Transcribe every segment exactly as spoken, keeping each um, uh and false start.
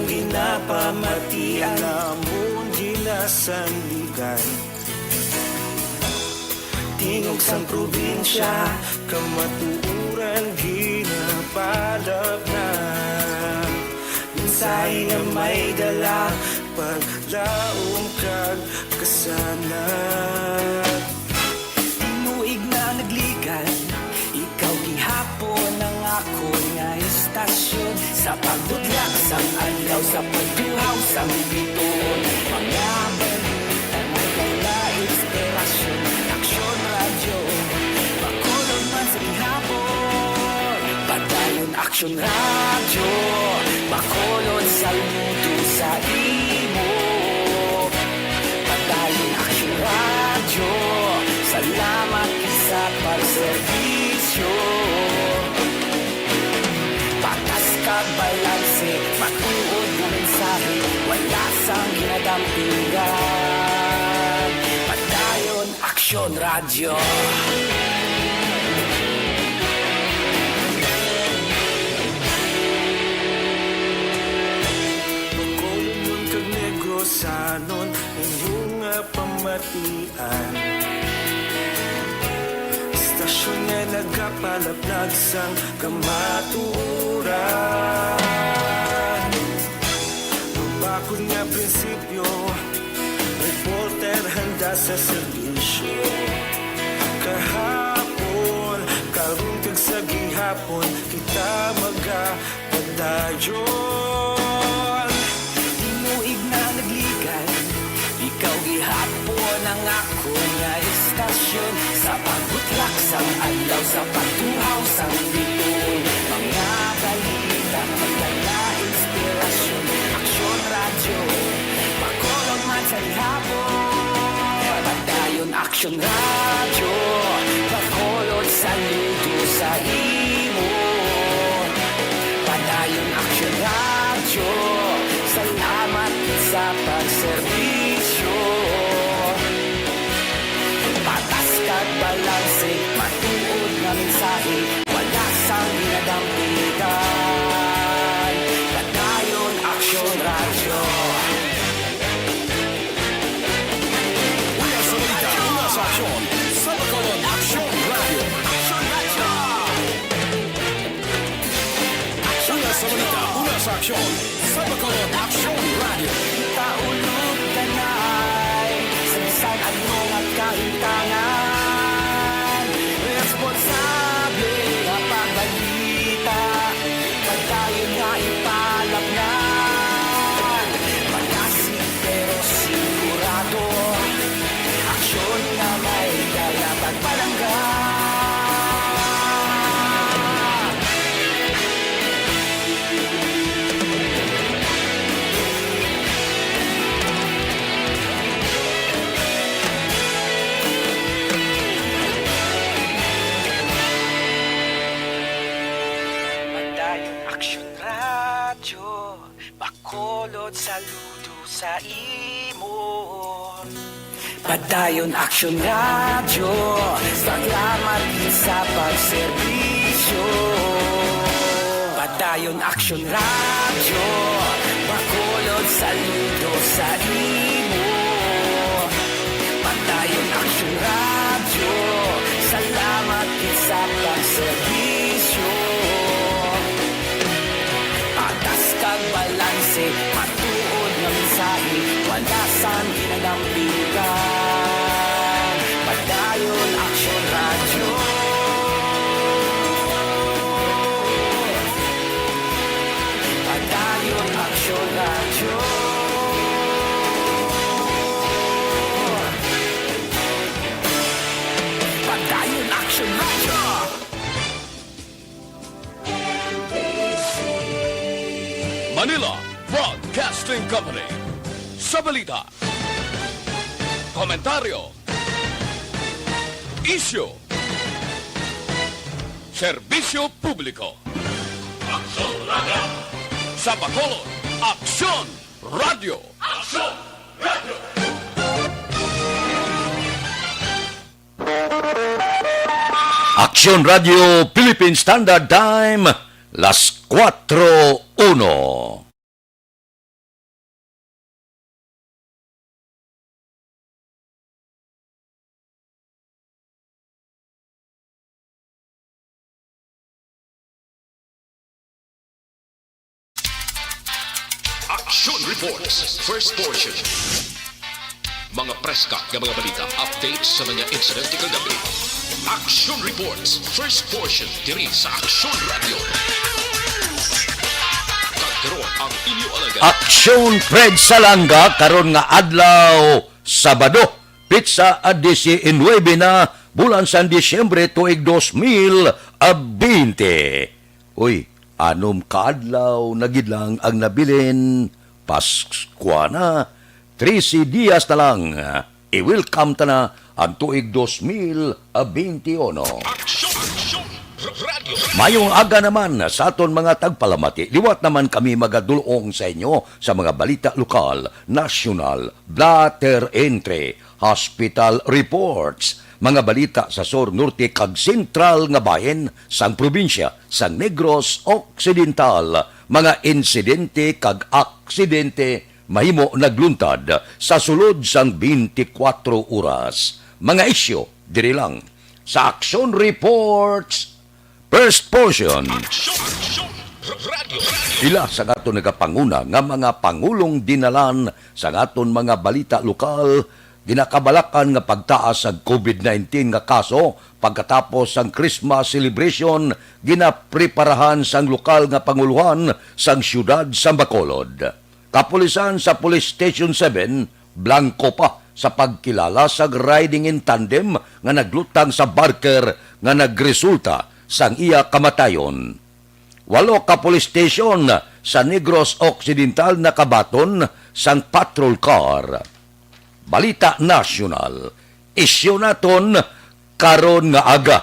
ginapamatian, namon ginasandigan. Tingog sang probinsya, kamatuoran ginapalabnan. Mensahe nga may dala, paglaom kag kasanag. Tinuig na nagligan, ikaw gihapon ang akon nga istasyon. Sa pagbudlak sang adlaw, sa pagtuhaw sang bituon, mga balita may dala inspirasyon. Aksyon Radyo, Bacolod man sa gihapon. Padayon Aksyon Radyo, Bacolod, saludo sa imo. Padayon Aksyon Radyo, salamat sa pagserbisyo. Patas kag balanse, matuod nga mensahe, wala sang ginadampigan. Padayon Aksyon Radyo. Bacolodnon kag Negrosanon, inyo nga pamatian. Istasyon nga nagapalaplag sang kamatuoran. Mabakod nga prinsipyo, reporter handa sa serbisyo. Kahapon, karon kag sa gihapon, kita magapadayon. Tinuig na nagligan, ikaw gihapon ang akon nga istasyon. Sa pagbutlak sang adlaw, sa pagtuhaw sang bituon, mga balita, pagdala inspirasyon. Aksyon Radyo, Bacolod man sa gihapon. Padayon Aksyon Radyo, Bacolod, saludo sa imo. Padayon Aksyon Radyo, salamat sa pagserbisyo. Patas kag balanse, matuod nga mensahe, wala sang ginadampigan. Padayon Aksyon Radyo. Una sa balita, una sa aksyon, sa Bacolod, Aksyon Radyo. Aksyon Radyo. Una sa balita, una sa aksyon, sa Bacolod, Aksyon Radyo. Kita ulog tanay, sa bisan ano nga kahintangan, responsable nga pagbalita. Padayon nga ipalapnan, malasig pero sigurado. Aksyon nga may dala pagpalangga. Padayon Aksyon Radyo, Bacolod, saludo sa imo. Padayon Aksyon Radyo, salamat gid sa pagserbisyo. Padayon Aksyon Radyo, Bacolod, saludo sa imo. Padayon Aksyon Radyo, salamat gid sa pagserbisyo. Patas kag balanse, matuod nga mensahe, wala sang ginadampigan. Padayon Aksyon Radyo. Padayon Aksyon Radyo. Padayon Aksyon Radyo. Manila Broadcasting Company. Sa balita, komentaryo, isyu, serbisyo publiko. Aksyon Radyo. Sa Bacolod, Aksyon Radyo. Aksyon Radyo. Aksyon Radyo Philippine Standard Time, las kuwatro uno. Action Reports, first portion. Mga preska nga mga balita, updates sa mga insidente kagabi. Action Reports, first portion, diri sa Action Radio. Kag karon ang inyo alagad. Action Fred Salanga karon nga adlaw, Sabado, petsa a diecinuebe na, bulan sang Disyembre, tuig dos mil a bente. Uy, anom ka adlaw na gid lang ang nabilin. Paskwa na. Trese dias na lang. I-welcome ta na ang tuig dos mil bente uno. Aksyon! Aksyon! Radyo! Mayong aga naman sa aton mga tagpalamati. Liwat naman kami magadulong sa inyo sa mga balita lokal, nasyonal, blatter entry, hospital reports, mga balita sa sur, norte, kag sentral nga bahin sang probinsya sang Negros Occidental, mga insidente kag aksidente mahimo nagluntad sa sulod sang twenty-four oras. Mga isyu diri lang sa Action Reports, first portion. Action! Action! Radyo! Radyo! Pila sa aton nagapanguna nga mga pangulong dinalan sa aton mga balita lokal, ginakabalakan nga pagtaas sa covid nineteen nga kaso pagkatapos sang Christmas celebration ginapreparahan sang lokal nga panguluhan sang siyudad sang Bacolod. Kapulisan sa Police Station seven, blanko pa sa pagkilala sa riding in tandem nga naglutang sa barker nga nagresulta sang iya kamatayon. Walo ka police station sa Negros Occidental nakabaton sang patrol car. Balita nasyonal, isyu naton karon nga aga.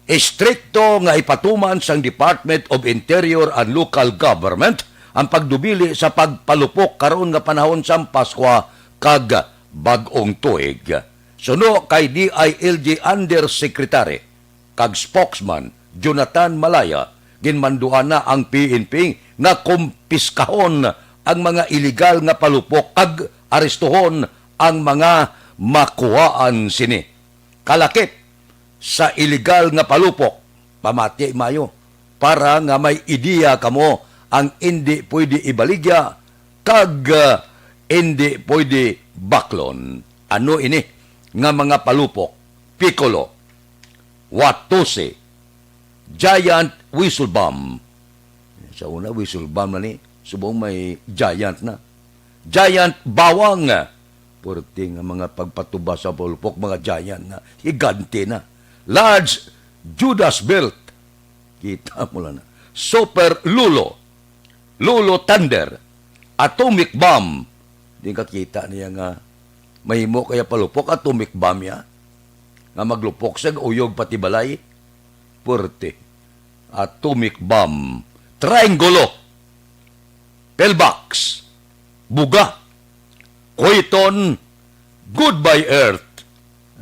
Istrikto nga ipatuman sang Department of Interior and Local Government ang pagdubili sa pagpalupok karon nga panahon sang Paskwa kag Bag-ong Tuig. Suno kay D I L G Undersecretary kag spokesman Jonathan Malaya, ginmanduan na ang P N P nga kumpiskahon ang mga iligal nga palupok kag arestuhon ang mga makuhaan sini. Kalakip sa iligal nga palupok, pamati maayo para nga may ideya kamo ang indi pwede ibaligya kag, ah, indi pwede baklon. Ano ini nga mga palupok? Piccolo, Watusi, Giant Whistle Bomb. Sa una, whistle bomb na ni. Subong may giant na. Giant Bawang. Pwerte nga mga pagpatuba sa palupok, mga giant na. Higante na. Large Judas Belt. Kita mo lang na. Super Lulo. Lulo Thunder. Atomic Bomb. Di ka kita niya nga mahimo kaya palupok, atomic bomb ya. Nga maglupok sa uyog pati balay. Pwerte. Atomic Bomb. Triangulo. Pillbox. Buga. Kuiton. Goodbye Earth.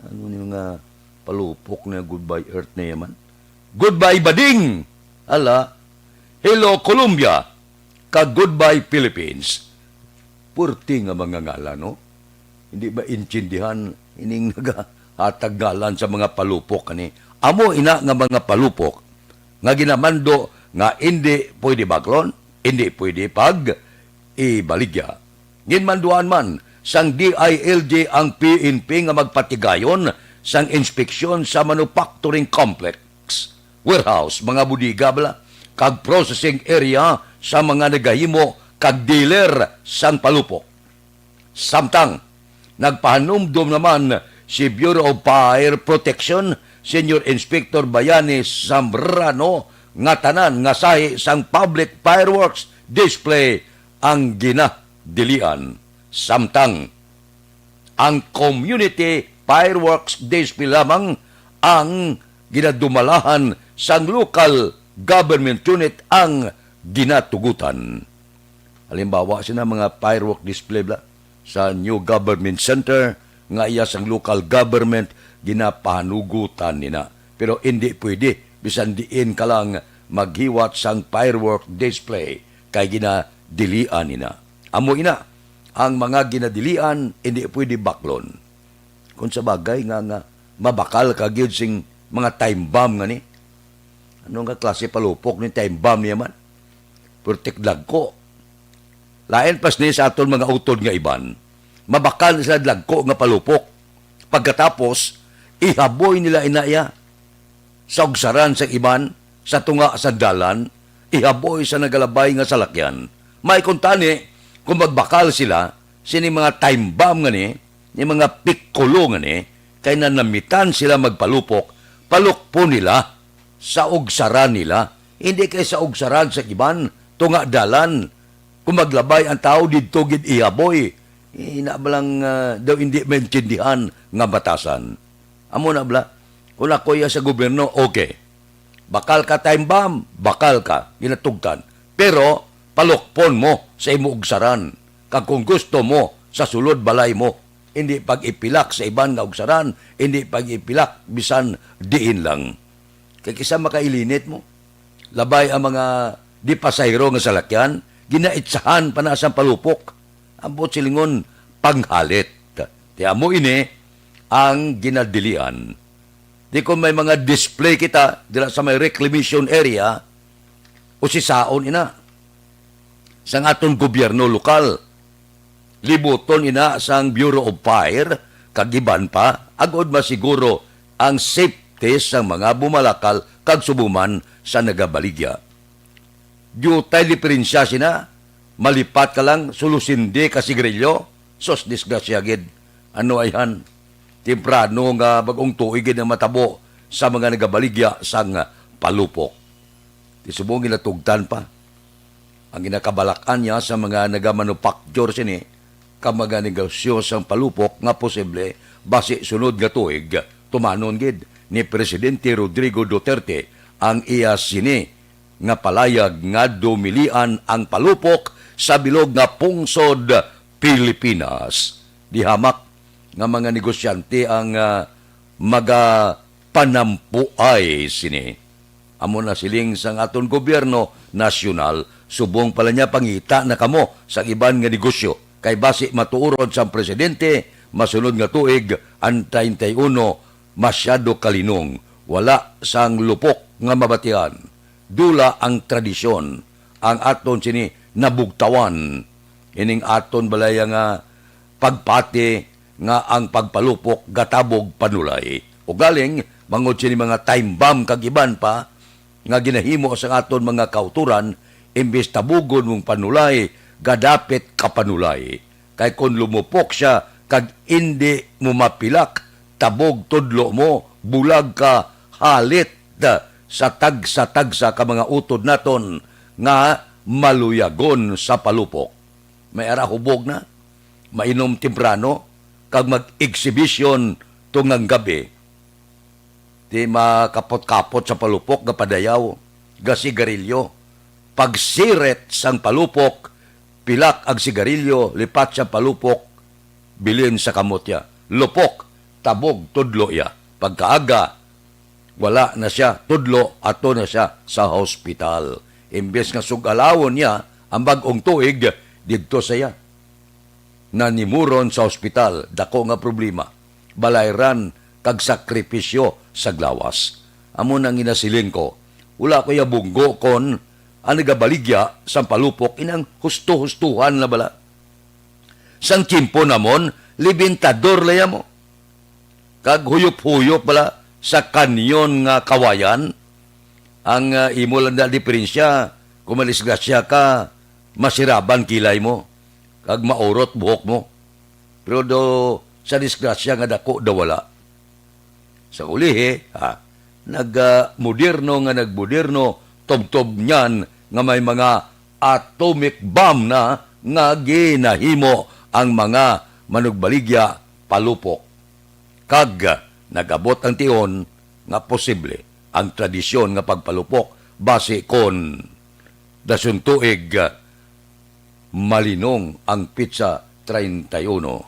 Ano ni mga palupok na Goodbye Earth na yaman? Goodbye Bading. Ala. Hello Colombia. Kag Goodbye Philippines. Purti nga mga ngalan, no? Hindi ba intindihan ining nagahatag ngalan sa mga palupok ani? Amo ina nga mga palupok nga ginamando nga indi pwede baklon, indi pwede pag ibaligya. Ginmanduan man sang D I L G ang P N P nga magpatigayon sang inspeksyon sa manufacturing complex, warehouse, mga bodega bala, kag processing area sa mga nagahimo kag dealer sang palupok. Samtang nagpahanumdom naman si Bureau of Fire Protection Senior Inspector Bayani Zambrano nga tanan nga sahi sang public fireworks display ang ginadilian. Samtang ang community fireworks display lamang ang ginadumalahan sang local government unit ang ginatugutan. Halimbawa, sina mga firework display bla sa New Government Center nga iya sang local government ginapahanugutan nina. Pero hindi pwede bisan diin ka lang maghiwat sang firework display kay ginadilian nina. Amo ina, ang mga ginadilian hindi pwede baklon. Kung sa bagay nga, nga mabakal ka gyud sing mga time bomb nga ni. Ano nga klase palupok ni time bomb niya man? Purtik dagko. Lain pa sini sa aton mga utod nga iban. Mabakal na sila dagko nga palupok. Pagkatapos, ihaboy nila ina iya sa ugsaran sa iban, sa tunga sa dalan, ihaboy sa nagalabay nga salakyan. May kuntani, kung magbakal sila, sini mga time bomb nga ni, ni mga pikulo nga ni, kay nanamitan sila magpalupok, palukpon nila sa ugsaran nila, hindi kay sa ugsaran sa iban, tunga dalan. Kung maglabay ang tawo didto gid ihaboy, ina ba lang, ah, daw hindi maintindihan nga batasan? Amo na bala, kung ako iya sa gobyerno, okay. Bakal ka time bomb, bakal ka, ginatugtan. Pero palukpon mo sa imo ugsaran. Kag kung gusto mo, sa sulod balay mo. Hindi pag-ipilak sa iban nga ugsaran, hindi pag-ipilak bisan diin lang. Kay kisa makailinit mo. Labay ang mga di pasahero nga salakyan, ginaitsahan pa na sang palupok. Ambot silingon, panghalit. Ti amo ini ang ginadilian. Di kon may mga display kita dira sa may reclamation area, usisaon ina sang aton gobyerno lokal. Libuton ina sang Bureau of Fire kag iban pa, agod masiguro ang safety sang mga bumalakal kag subong man sa nagabaligya. Diutay diferensya sina, malipat ka lang, sulusindi ka sigarilyo. Sus, disgrasya gid. Ano ayhan? Temprano nga bag-ong tuig gid ang matabo sa mga nagabaligya sang palupok. Ti subong ginatugtan pa ang ginakabalak-an niya sa mga nagamanufacture sini ka mga negosyo sang palupok nga posible basi sunod nga tuig tumanon gid ni Presidente Rodrigo Duterte ang iya sini nga palayag nga dumilian ang palupok sa bilog nga pungsod Pilipinas. Di hamak nga mga negosyante ang, ah, magapanampuay sini. Amo na siling sang aton gobyerno nasyonal, subong pala niya pangita na kamo sa iban nga negosyo, kay basi matuoron sang presidente, masunod nga tuig, ang treinta y uno, masyado kalinong, wala sang lupok nga mabatian. Dula ang tradisyon, ang aton sini nabugtawan. Ining aton balaya nga pagpati nga ang pagpalupok gatabog panulay. Ugaling, bangod sini mga time bomb kag iban pa, nga ginahimo sa aton mga kautoran, imbis tabugon mong panulay, gadapit ka panulay. Kay kon lumupok sia kag indi mo mapilak, tabog tudlo mo, bulag ka, halit sa tagsa-tagsa ka mga utod naton nga maluyagon sa palupok. May ara hubog na, mainom temprano, kag mag-exhibition tungang gabi. Di makapot-kapot sa palupok nga padayaw, ga sigarilyo. Pagsiret sang palupok, pilak ang sigarilyo, lipat sang palupok, bilin sa kamot niya. Lupok, tabog, tudlo iya. Pagkaaga, wala na sia, tudlo, ato na sia sa hospital. Imbes nga sug-alawon niya ang bag-ong tuig didto sa iya. Nanimuron sa ospital, dako nga problema, balayran kag sakripisyo sa glawas. Amo nang ginasiling ko, wala ko iya bunggo kon ang nagabaligya sang palupok inang husto-hustuhan na bala. Sang tiyempo namon, libintador laya mo. Kag huyop-huyop bala sa kanyon nga kawayan, ang, ah, imo lang na diferensya, kung madisgrasya ka, masiraban kilay mo, kag maurot buhok mo. Pero do, sa disgrasya nga dako daw wala. Sa ulihi, ha, nagmoderno nga nagmoderno, tubtob niyan nga may mga atomic bomb na nga ginahimo ang mga manugbaligya palupok. Kag nag-abot ang tion nga posible ang tradisyon nga pagpalupok basi kon dason tuig malinong ang pitsa treinta y uno.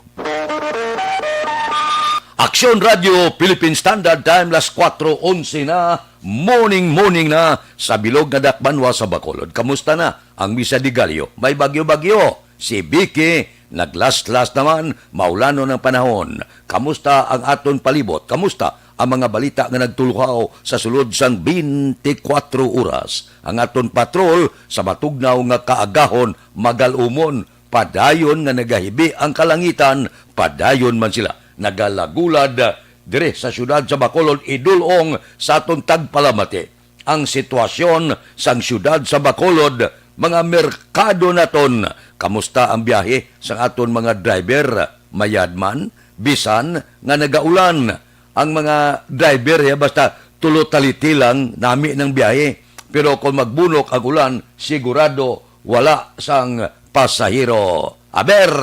Aksyon Radio Philippine Standard Time, las kuwatro onse na, morning, morning na, sa bilog nga dakbanwa sa Bacolod. Kamusta na ang Misa de Gallo? May bagyo-bagyo. Si Vicky, naglaslas naman, maulanon ang panahon. Kamusta ang aton palibot? Kamusta ang mga balita nga nagtuluhaw sa sulod sang twenty-four oras? Ang aton patrol sa matugnaw nga kaagahon, magalumon, padayon nga nagahibi ang kalangitan, padayon man sila nagalagulad diri sa siyudad sa Bacolod, idul-ong sa aton tagpalamati. Ang sitwasyon sang siyudad sa Bacolod, mga merkado naton. Kamusta ang biyahe sang aton mga driver? Mayad man, bisan nga nagaulan. Ang mga driver, eh, basta tulo taliti lang nami ng biyahe. Pero kung magbunok ang ulan, sigurado wala sang pasahero. Aber,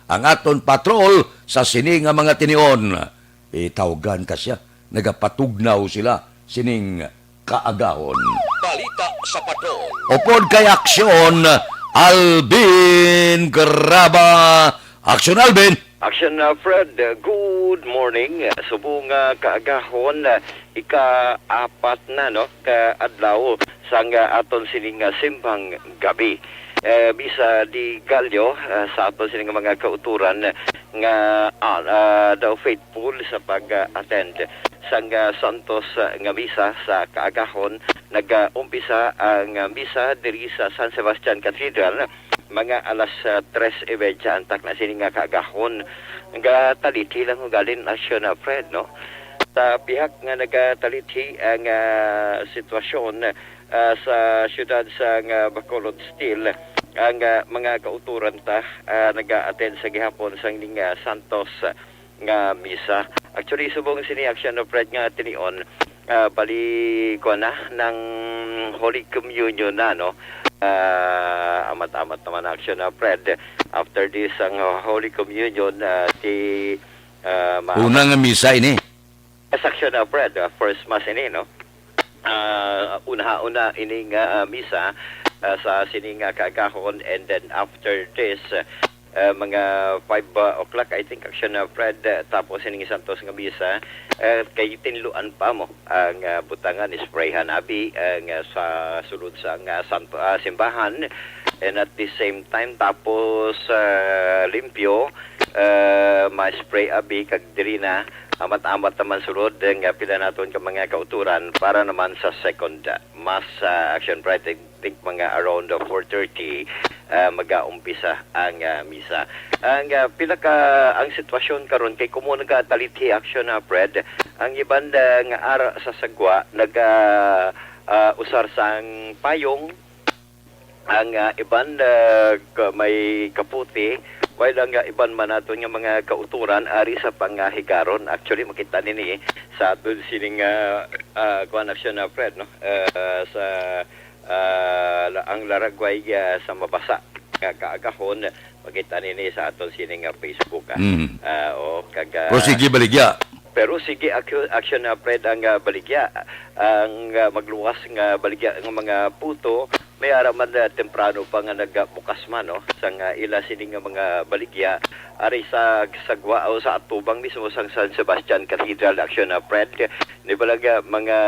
ang aton patrol sa sini nga mga tinion. Itawgan ka siya. Nagapatugnaw sila sining kaagahon. Balita sa Patrol. Upod kay Aksyon, Alvin Graba. Aksyon, Alvin! Action, uh, Fred. Uh, good morning. Subong nga kaagahon, uh, ika-apat na, no, ka adlaw sang, uh, aton sining, uh, simbang gabi. Eh, bisa di Gallo, uh, sa aton sining mga kauturan nga, uh, uh, daw faithful sa pag-attend sang, uh, Santos, uh, nga misa sa kaagahon. Nag-umpisa ang, uh, misa diri sa San Sebastian Cathedral mga alas, ah, tres y media antak na sini nga kaagahon. Nga talithi lang ugalin aksyon na, Fred, no? Sa pihak nga nagatalithi ang, ah, sitwasyon, ah, sa siyudad sa nga Bacolod, still ang, ah, mga kauturan ta, ah, naga-attend sa gihapon sang ning, ah, Santos, ah, nga misa. Actually, subong sini aksyon na, Fred, nga tinion, ah, bali, kuwan na, nang Holy Communion na, no? Ah, amat-amat naman aksyon na, Fred. After this, ang, ah, Holy Communion, ah, si, ah, ma- Una nga misa ini. Yes, aksyon na, Fred. Ah, first mass ini, no? Ah, una-una ini nga, ah, misa, ah, sa sini nga kaagahon, and then after this, ah, mga five, ah, o'clock, I think, aksyon na, Fred, ah, tapos ining Santos nga misa, ah, kay tinluan pa mo ang, ah, butangan, isprayhan abi, ah, nga sa sulod sa nga santo, ah, simbahan, and at the same time, tapos, ah, limpyo, ah, ma-spray abi, kag diri na, amat-amat naman sulod, eh, nga pila naton ka mga kauturan para naman sa second, ah, mass, ah, action, Fred. Think mga around, uh, four thirty, ah, mag-aumpisa ang, ah, misa. Ang, ah, pinaka, ang sitwasyon karon kay kumo nagatalithi action na, Fred. Ang iban, ah, nga ara sa sagwa naga, ah, usar sang payong. Ang, ah, iban, ah, ka-, may kaputi, while ang, ah, iban man naton nga mga kauturan ari sa pangahigaron. Actually, makita nini sa aton sining, ah, ah, kuwan action na, Fred, no? Ah, sa ah, la-, ang laragway, ah, sa mabasa nga kaagahon, makita nini sa aton sini nga Facebook, ah. Mm. Ah, o, kag, ah, Pero sige, baligya. Pero sige, aksyon, aksyon na, Fred, ang, ah, baligya. Ang, ah, magluwas nga baligya nga mga puto, may ara man, ah, temprano pa nga nagbukas man, no, sang, ah, ila sini nga mga baligya, ari sa sagwa o sa atubang mismo sang San Sebastian Cathedral, aksyon na, Fred. Di ba lang, ah, mga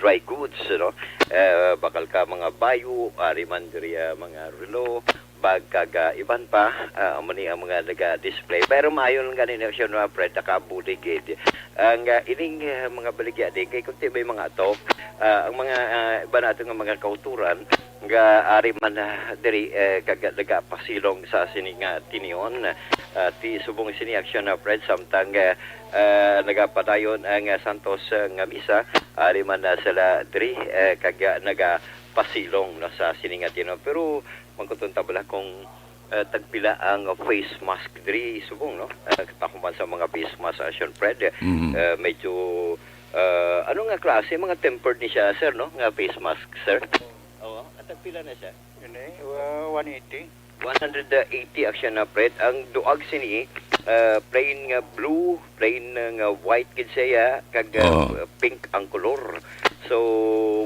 dry goods, no? Eh, bakal ka mga bayo, ari man diri, ah, mga relo, bag, kag, ah, iban pa, ah, amo ni ang mga naga-display. Pero maayo lang gani na siya, no, Fred, nakabulig gid. Ang, ah, ining, ah, mga baligya din, kay kung may mga ato, ah, ang mga, ah, iba nato nga mga kauturan, nga ari man, ah, diri, eh, kag nagapasilong sa sini nga tinion. Ah, ti subong sini aksyon na, Fred, samtang, eh, ah, nagapadayon ang, ah, Santos, ah, nga misa, ari man na sila diri, eh, kag, ah, nagapasilong, no, sa sini nga tinion. Pero mangkuton ta bala kung, ah, tagpila ang face mask diri subong, no? Ah, katahuman sa mga face mask, ah, Sean Fred, Mhm. ah, medyo, ah, ano nga klase, mga tempered ni siya, sir, no? Nga face mask, sir? Oo, at tagpila na siya? Ini, uh, one eighty. One hundred eighty action na, Fred. Ang duag sini, uh, plain nga blue, plain nga white gid siya, kag, uh, Oo. pink ang kolor. So,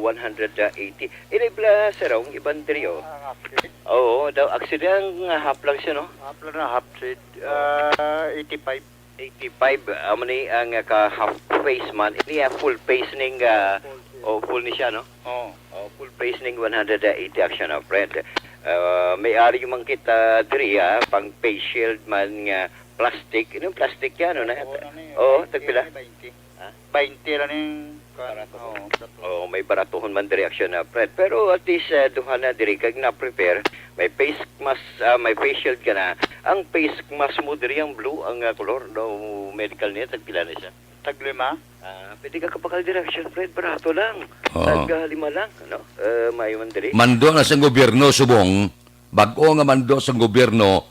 one hundred eighty. Ini pala, sir, ang iban diri, oh. Ah, okay. Oo, daw, actually, ang, uh, half lang siya, no? Half lang na, half side. Ah, eighty-five. Eighty-five, amo ni ang, ah, ka half face man. Ini, ah, full face ning, ah, Full face. Oh, full ni siya, no? Oo. Oh, full face ning one hundred eighty action, ah, friend. Ah, may ari man kita diri, ah, pang face shield man nga plastic. Anong plastic yan, no? Oo, ano ni, Oo, twenty, tagpila? Twenty. Ha? Twenty lang ning Barato. Oo, barato. Oh, may baratuhon man diri, Action, ah, Fred. Pero at least, ah, duha na diri kag na-prepare. May face mask, ah, may face shield ka na. Ang face mask mo diri, ang blue, ang, ah, color, daw medical niya, tagpila na siya? Taglima. Ah, pwede ka kapakal diri, Action, Fred. Barato lang. Oo. Tag, ah, lima lang, no? Eh, maayo man diri. Mando na sa gobyerno, subong, bag-o nga mando sa gobyerno,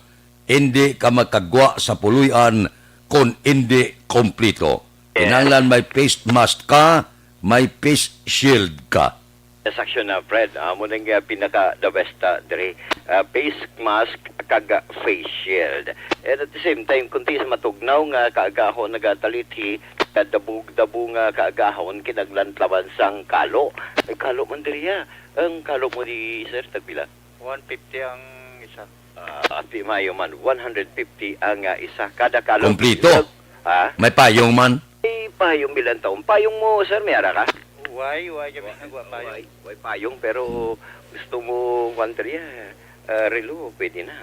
hindi ka makagwa sa puloy-an kon hindi kompleto. Yes. Kinahanglan may face mask ka, may face shield ka. Yes, Action, ah, Fred. Amo nang, ah, pinaka the best, ah, diri. Ah, face mask kag, ah, face shield. And at the same time, kunti sa matugnaw nga kaagahon nagatalithi, kadabog-dabo nga kaagahon kinaglantaban sang kalo. May kalo man diri, ah. Ang kalo mo di, sir, tagpila? One fifty ang isa. Ah, ati maayo man, one hundred fifty ang, ah, isa kada kalo. Kompleto. Ha? May payong man? May payong bilang taon. Payong mo, sir, may ara ka? Why? Why kami nagwa payong? Why, why payong, pero gusto mo, kwan, diri, ah, ah, relo, pwede na.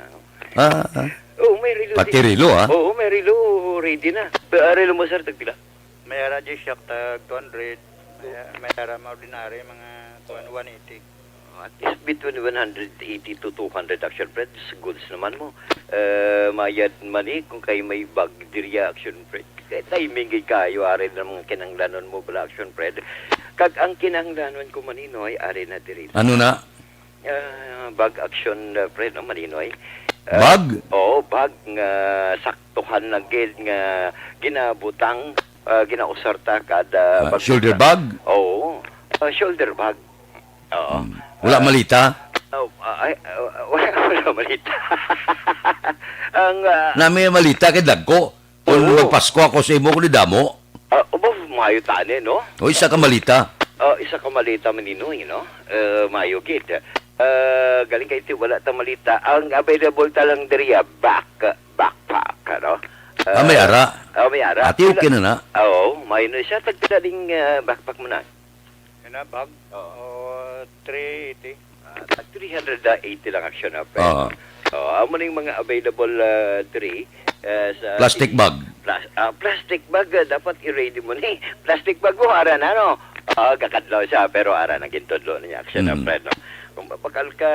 Ah, ah. Oo, may relo. Pati di-, relo, ah? Oo, may relo, ready na. Ah, relo mo, sir, tagpila? May ara G-Shock tag two hundred. May, may ara ma ordinary, mga kuwan, one eighty. At least between one hundred eighty to two hundred, Action Fred, goods naman mo. Eh, mayad man ni kung kay may bag diriya, Action Fred. Kay timing gid kayo, ari na mga kinahanglanon mo bala, Action Fred. Kag ang kinahanglanon ko, Maninoy, ari na diri. Ano na? Ah, bag, Action, uh, Fred, no, Maninoy. Ah, bag? Oo, bag nga saktuhan na gid nga ginabutang, ah, ginausar ta kada Ah, bag-, shoulder bag? Oo. Ah, shoulder bag. Oo. Hmm. Wala Ah, malita? Oh, ah, ay, ah, wala, wala malita. Ang, ah, Nami malita kay dagko. Kung Oo. magpasko ako sa imo, kung damo. Ah, aba, maayo tani, no? O, isa ka malita. Ah, isa ka malita, Maninoy, no? Eh, maayo gid. Ah, galing kay ti wala ta malita. Ang available ta lang diri, ah, back, backpack, ano? Ah, may Ah, ara? Ah, may ara. Ati, okay na na. Oo, maayo na siya. Tagpila ding, ah, backpack mo na? Yun na, bag? Oo. O, three eighty. Ah, tag three hundred eighty lang, Action, ah, friend. Oo. Oh, amo ning mga available, ah, diri, ah, sa Plastic bag. Plas-, ah, plastic bag, ah, dapat i-ready mo ni. Plastic bag mo, ara na, no? Ah, kakadlaw siya, pero ara na gintudlo niya, Action, ah, Mm. friend, no? Kung mabakal ka,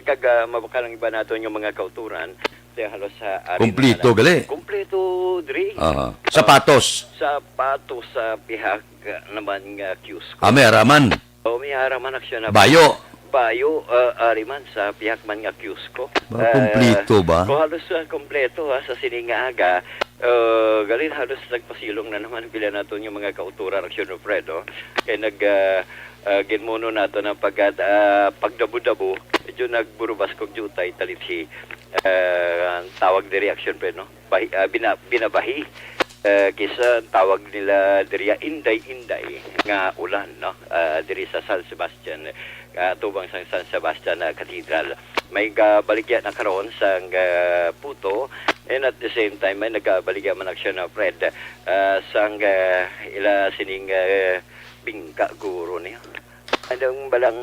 kag, ah, mabakal ang iba naton yung mga kauturan, kaya halos sa ari na Kompleto lang. Gali. Kompleto diri. Aha. Ah, Sapatos. Sapatos sa pihak, ah, naman nga kiosk. Ah, may araman. Oh, may araman, Action, ah. Bayo. Bayo, ah, ari man sa pihak man nga kiosko. Ba, Ah, kompleto ba? Kung halos, ah, kompleto, ah, sa sini nga aga, ah, galing halos nagpasilong na naman pila naton yung mga kauturan, Action, Fred, oh. Kay nag, ah, ah, ginmuno nato ng pag-, ah, pagdabo-dabo, medyo nagburubas kog jutay, talithi. Ah, ang tawag diri, Action, Fred, no? Bahi-, ah, bina-, binabahi. Eh, kisa ang tawag nila diriya, inday-inday nga ulan, no? Ah, diri sa San Sebastian, ah, tubang sang San Sebastian, ah, Cathedral. May gabaligya na karon sang, ah, puto, and at the same time, may nagabaligya man, Action, ah, Fred, ah, sang, ah, ila sining, ah, bingka guro niya. Anong balang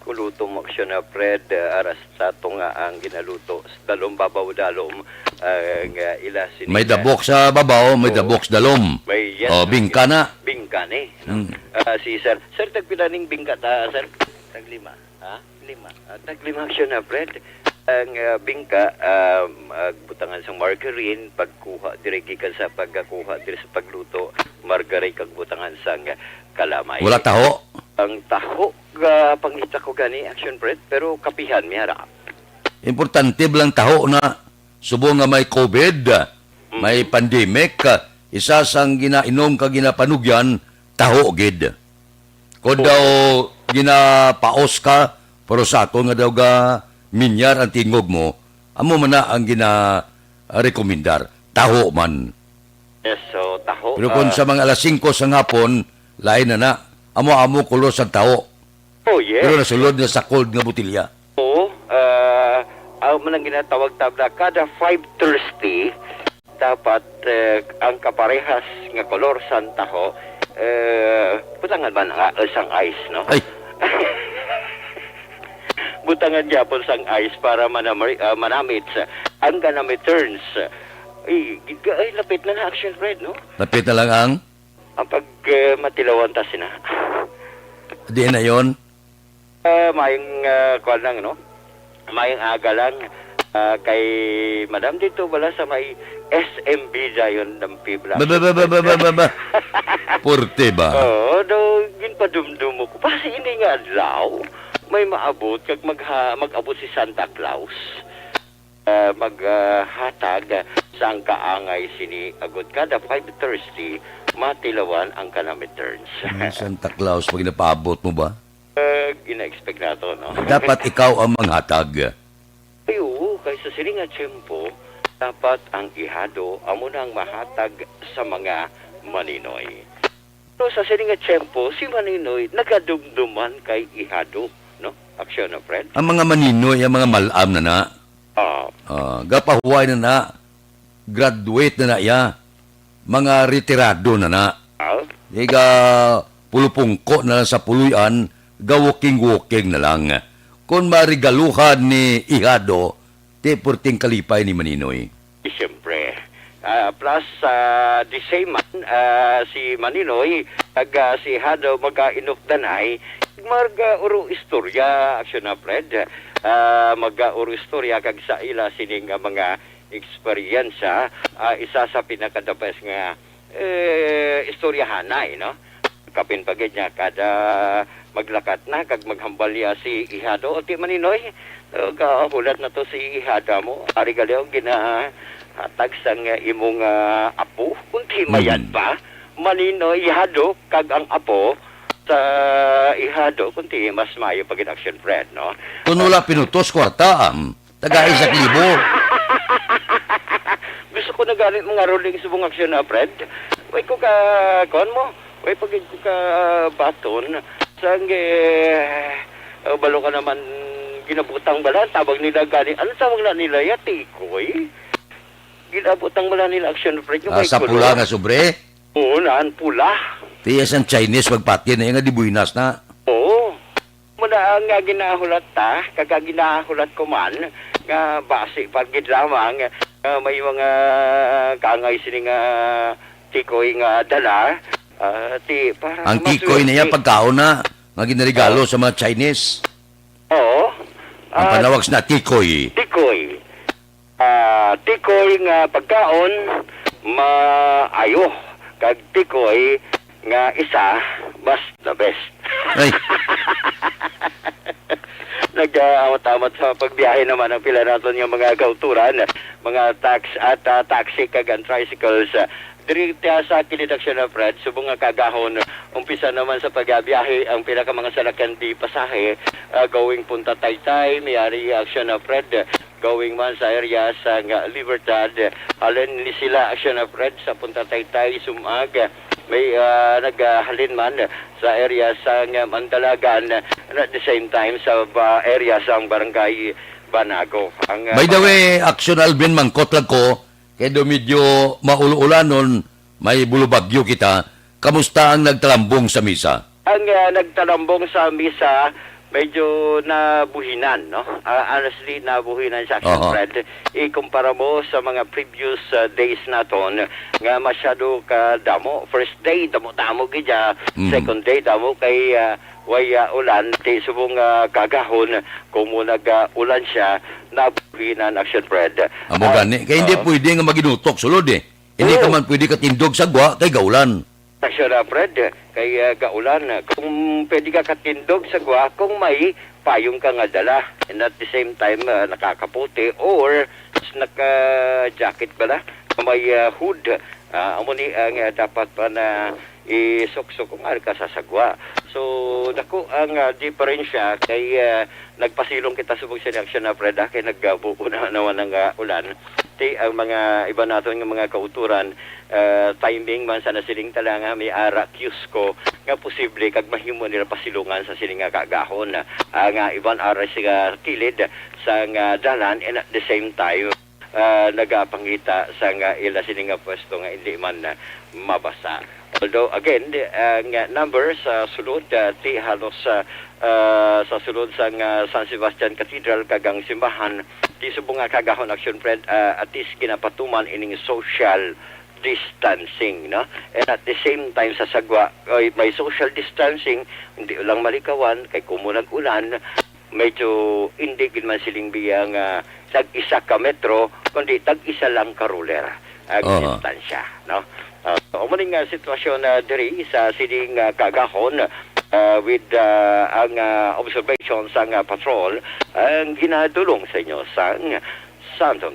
kuluto mo, Action, ah, Fred, ah, aras sa ato nga ang ginaluto sa dalom, babaw dalom, ah, nga ila sini May nga dabok sa babaw, may Oo. dabok sa dalom. May, yes, Oh, sir. Bingka na. Bingka ni, no? Mm. Ah, si sir. Sir, tagpila ning bingka ta, sir? Taglima. Ha? Lima. Ah, taglima, Action, ah, Fred. Ang, ah, bingka, ah, magbutangan sang margarine, pagkuha diri gikan sa pagkakuha diri sa pagluto, margarine kag butangan sang kalamay. Wala taho? Ang taho, ah, pangita ko gani, Action, Fred, pero kapihan, may ara. Importante ba lang taho na subong nga may COVID, may Mm. pandemic, isa sang ginainom ka ginapanugyan, taho gid. Kung Oo. daw ginapaos ka, pero sa ato nga daw ga minyar ang tingog mo, amo man na ang gina-rekomendar. Taho man. Yes, so, taho, Pero kung ah, sa mga alas singko sa hapon, lain na na. Amo-amo kolor sa taho. Oh, yes. Pero nasulod na sa cold nga botilya. Oo, ah, ang manang ginatawag tabla, kada five thirty, dapat, eh, ang kaparehas nga kolor sang taho, eh, butangan man nga, eh, sang ice, no? Ay. Butangan gyapon sang ice para manamri-, ah, manamit. Ang ganami turns. Ay, giga-, ay, lapit na na, Action, Fred, no? Lapit na lang ang? Ang pag, eh, matilawan ta sina. Di na yon. Ah, mayong, ah, kuwan lang, no? Mayong aga lang, ah, kay Madam dito bala sa may S M B dayon ng Pibla. Ba, ba, ba, ba, ba, ba, ba, ba? Porte ba? Oo, do, ginpadumdum ko. Basi ini nga adlaw, may maabot kag magha-, mag-abot si Santa Claus. Ah, mag, ah, hatag sang kaangay sini agud kada five Thursday, matilawan ang Kanameterns. Ang Santa Claus, pag napaabot mo ba? Eh, gina-expect nato, no? Dapat ikaw ang manghatag. Ay, oo, kay sa sini nga tiyempo, dapat ang ihado amo na ang mahatag sa mga maninoy. Pero sa sini nga tiyempo, si maninoy nagadumduman kay ihado, no? Aksyon, no, Fred? Ang mga maninoy, ang mga malam na na. Ah. Ah, gapahuway na na, graduate na na iya, mga retirado na na. Ah? Iga pulupungko na lang sa puloy-an, ga-walking-walking na lang. Kon maregaluhan ni ihado, ti perting kalipay ni Maninoy. Siyempre. Ah, plus, ah, the same man, ah, si Maninoy, kag, ah, si ihado, mag-inukdanay, mag-uro istorya, aksyon na, Fred. Ah, mag-uro istorya, kag sa ila sining, ah, mga eksperyensya, ah, isa sa pinaka-the best nga, eh, istoryahanay, no? Kapin pa gid niya, kada maglakat na kag maghambal niya si ihado, "O, ti, Maninoy, uh, gahulat na to si ihada mo. Ari gali ang ginahatag sang imong, ah, apo." Kung ti mayad Mm. pa, Maninoy, ihado, kag ang apo sa ihado, kung ti mas maayo pa gid, action friend, no? Kung wala pinutos, kwarta, am. Tagai sa libo. Gusto ko na gani mga rolling subong aksyon na, Fred. Way ko ka, kuwan mo, way pag ko ka baton. Sang, eh, oh, balo ka naman ginabutang bala. Ang tawag nila gani, ano tawag na nila ya? Tikoy? Ginabutang bala nila aksyon, Fred. Yung Ah, may sa kulor. Pula nga sobre? Oo, naan pula. Tiya sang Chinese, magpati na yung nga di buinas na. Oo. Muna ang, ah, ginahulat ta, kag ang ginahulat ko man, nga basi pa gid lamang, ah, may mga kaangay sini nga tikoy nga dala, ah, ti, para Ang tikoy na iya, maswerte. Pagkaon na, nga ginarigalo Oo. sa mga Chinese. Oo. Ang Ah, panawag na tikoy. Tikoy. Ah, tikoy nga pagkaon, maayo. Kag tikoy nga isa, mas the best. Ay. Nag-aamot-amot sa pagbiyahe naman ang pila naton nga mga kauturan, mga tax at, ah, taxi kag ang tricycles. Diri ta sa kilid aksyon na, Fred, subong nga kagahon, umpisa naman sa pagbiyahe ang pila ka mga salakyan di pasahe, ah, going Punta Taytay, may ari aksyon na, Fred, going man sa area sa nga Libertad. Halin ni sila, aksyon na, Fred, sa Punta Taytay, Sumag. May, ah, naghalin man sa area sa nga Mandalagan, and at the same time sa ba-, area sa Barangay Banago. Ang, ah, By the mga way, aksyon Alvin, mangkot lang ko, kay do medyo maulo-ulanon, may bulubagyo kita. Kamusta ang nagtalambong sa misa? Ang, ah, nagtalambong sa misa, medyo nabuhinan, no? Ah, honestly, nabuhinan siya, Aha. Fred. Ikumpara mo sa mga previous, ah, days naton, nga masyado ka damo. First day, damo-damo gid siya. Mhm. Second day, damo kay, ah, way, ah, ulan. Ti subong, ah, kagahon, kung mo nag, ah, ulan siya, nabuhinan, action, Fred. Amo Ah, gani. Kay hindi oo. pwede nga maginutok sulod, eh. Hindi Oo. ka man pwede katindog sa gwa kay gaulan. Action, ah, Fred, kay, ah, gaulan. Kung pwede ka katindog sa gwa, kung may payong ka nga dala, and at the same time, ah, nakakaputi or naka-jacket bala, nga may, ah, hood, ah, amo ni ang, ah, dapat pa na isuksok kung ari ka sa sagwa. So, dako ang, ah, diferensya kay, ah, nagpasilong kita subong sa action na, Fred, ah, kay nagbuo na naman ang, ah, ulan. Ti ang mga iba naton nga mga kauturan, ah, timing man sa nasiling talanga, may ara cues ko nga posible kag mahimo nila pasilungan sa sini nga kagahon. Ah, nga iban ara sa kilid sa nga dalan, and at the same time, ah, nagapangita sa nga ila sini nga pwesto nga hindi man, ah, mabasa. Although, again, di, ah, nga number sa sulod, ah, ti halos, ah, ah, sa sulod sa nga San Sebastian Cathedral kag ang simbahan, ti subong nga kagahon action, Fred, ah, at least ginapatuman ining social distancing, no? And at the same time, sa sagwa, ay may social distancing, hindi lang malikawan, kay kung nag-ulan, medyo hindi gid man siling biya nga tag-isa ka metro, kundi tag-isa lang ka ruler ang Aha. distansya, no? Ah, so, amo ni nga sitwasyon na diri sa sining, ah, kaagahon, ah, with, ah, ang, ah, observation sang, ah, patrol ang ginadulong sa inyo sang Santon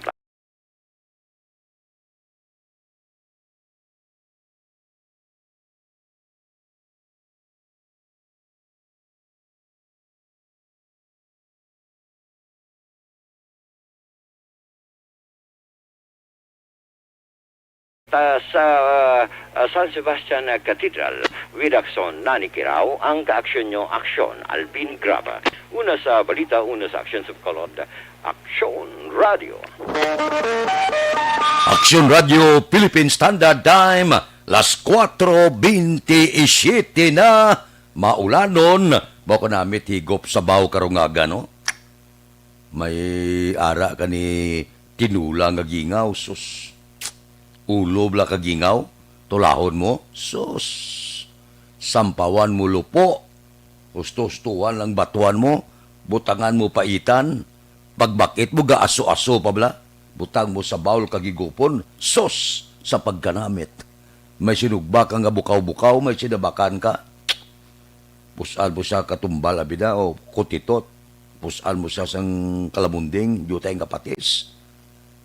Ta sa, ah, San Sebastian Cathedral, with Action Nanikiraw, ang kaaksyon nyo, Aksyon Alvin Graba. Una sa balita, una sa aksyon sa Bacolod, Aksyon Radio. Aksyon Radio Philippine Standard Time, las kuwatro bentisiete na, maulanon, bako namit higop sa baw karungaga, no? May ara ka ni tinula nga gingaw, sus. Ulo bala ka gingaw, tulahon mo, sus. Sampawan mo lupo, husto-hustuhan lang batuan mo, butangan mo paitan, pagbakit mo gaaso-aso pa bala, butang mo sa bawl kag higupon, sus, sa pagkanamit. May sinugba ka nga bukaw-bukaw, may sinabakan ka. Pus-an mo sa katumbal, abi na, o kutitot. Pus-an mo sa sang kalamunding, diutay nga patis.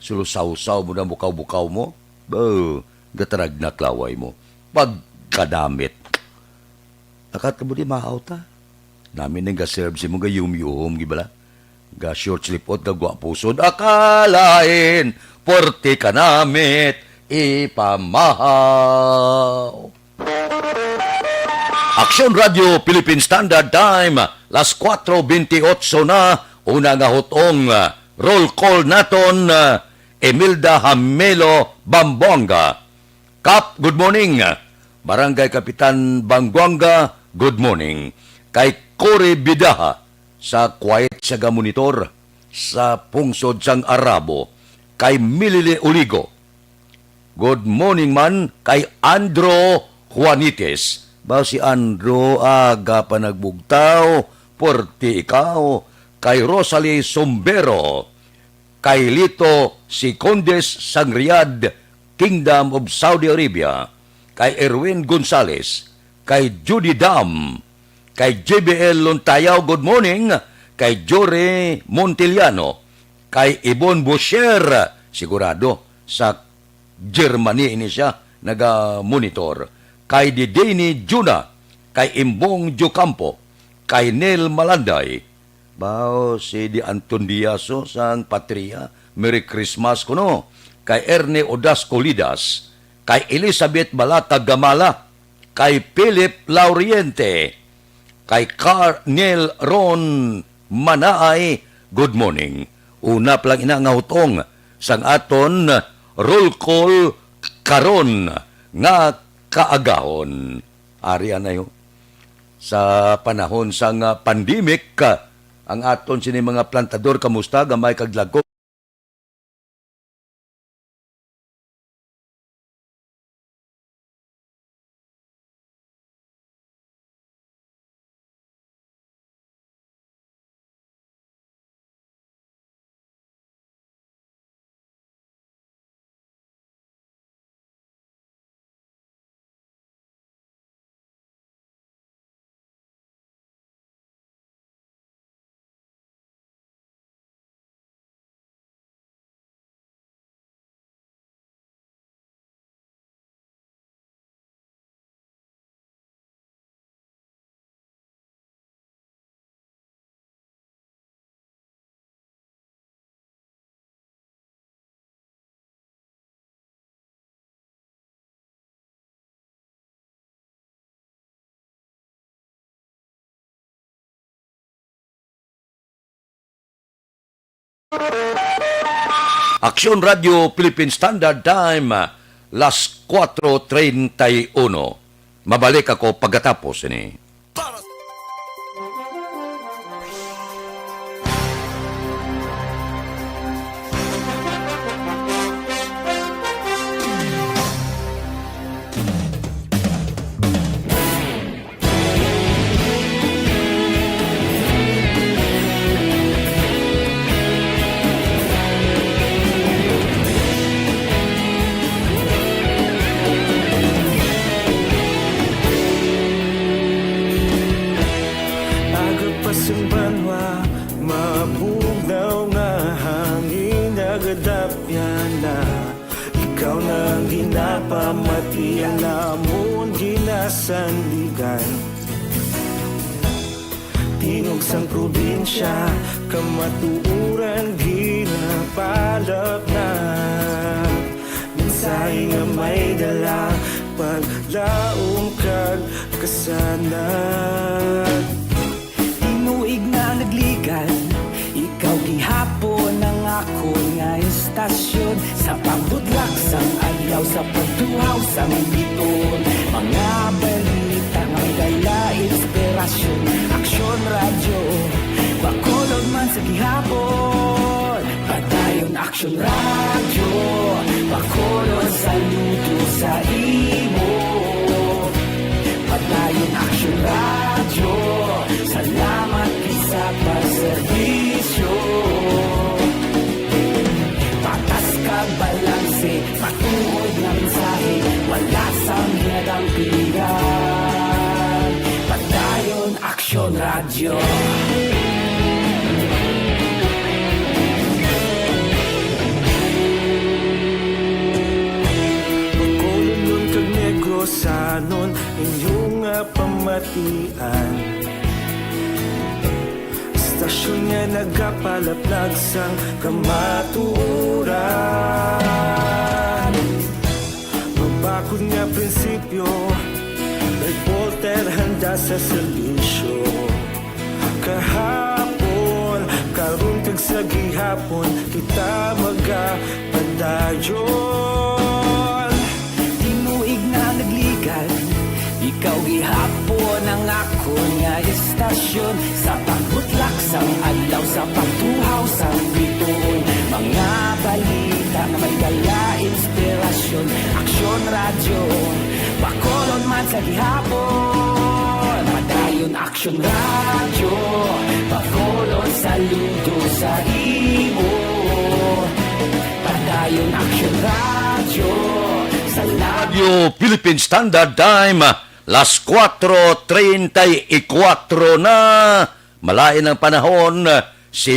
Sulusawsaw mo na bukaw-bukaw mo. Bo, gatarag na klaway mo. Pagkadamit. Akat ka mo di maaw ta. Nami nang ga-serve si mo ga yum-yum, gibala. Ga short slip out, ga gwapuson. Akalain, porte ka namit, ipamahaw. Aksyon Radio Philippine Standard Time, las kuwatro bentiocho na, una nga hutong, roll call naton, Emilda Hamelo Bambuanga. Kap, good morning. Barangay Kapitan Bambuanga, good morning. Kay Cory Bidaha sa Quiet Siaga Monitor sa pungsod sang Arabo. Kay Milili Uligo, good morning man kay Andro Juanites. Ba si Andro, aga pa nagbugtaw, puwerte ikaw. Kay Rosalie Sombero, kay Lito Secondes sang Riyadh, Kingdom of Saudi Arabia, kay Erwin Gonzales, kay Judy Dam, kay J B L Lontayaw, good morning, kay Jory Montiliano, kay Ibon Boucher, sigurado sa Germany ini siya naga-monitor, kay Didini Juna, kay Imbong Jocampo, kay Nel Malanday, bao si Di Anton Diaso sang Patria, Merry Christmas kuno, kay Erne Odasco Lidas, kay Elizabeth Balata Gamala, kay Philip Lauriente, kay Carnel Ron Manaay, good morning. Una pa lang ina nga hutong sang aton roll call karon nga kaagahon. Ari anay, oh. Sa panahon sang, ah, pandemic, ah, ang aton sini mga plantador, kamusta? Gamay kag lagko. Aksyon Radio Philippine Standard Time, las kuwatro treinta y uno. Mabalik ako pagkatapos ini. Tapyana, ikaw na ang ginapamatian, amon ginasandigan. Tingog sang probinsya, kamatuoran ginapalapnag. Mensahe nga may dala, paglaom kag kasanag. Tinuig na nagligad, ikaw gihapon ang akon nga istasyon. Sa pagbutlak sang adlaw, sa pagtuhaw sang biton, mga balita nga may dala inspirasyon. Aksyon Radyo, Bacolod man sa gihapon. Padayon Aksyon Radyo, Bacolod, saludo sa imo. Padayon Aksyon Radyo, salamat gid sa pagserbisyo. Patas kag balanse, matuod nga mensahe, wala sang hinadang pilihan. Padayon Aksyon Radyo. Bacolodnon kag Negrosanon, inyo nga pamatian. Istasyon nga nagapalaplag sang kamatuoran. Mabakod nga prinsipyo, reporter handa sa serbisyo. Kahapon, karon kag sa gihapon, kita magapadayon. Tinuig na nagligad, ikaw gihapon ang akon nga istasyon. Sa pagbutlak sang adlaw, sa pagtuhaw sang bituon, mga balita nga may dala inspirasyon. Aksyon Radyo, Bacolod man sa gihapon. Padayon Aksyon Radyo, Bacolod, saludo sa imo. Padayon Aksyon Radyo, salamat. Radyo Philippine Standard Time, las kuwatro treinta y kuwatro na. Malain ang panahon, si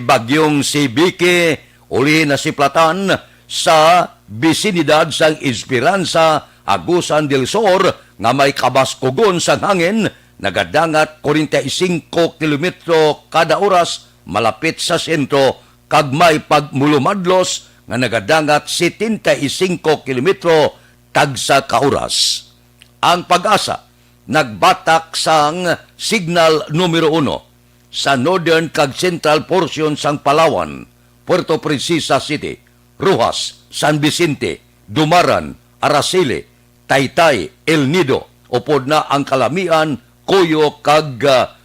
Bagyong si Vicky, uli na si Platan, sa bisinidad sang Esperanza, Agusan del Sur, nga may kabaskugon sang hangin, nagadangat kwarenta y singko kilometro kada oras malapit sa sentro, kag may pagmulumadlos nga nagadangat setenta y singko kilometro tagsa ka oras. Ang PAGASA nagbatak sang signal numero uno sa northern kag central portion sang Palawan, Puerto Princesa City, Roxas, San Vicente, Dumaran, Araceli, Taytay, El Nido, upod na ang Calamian, Coyo, kag, ah,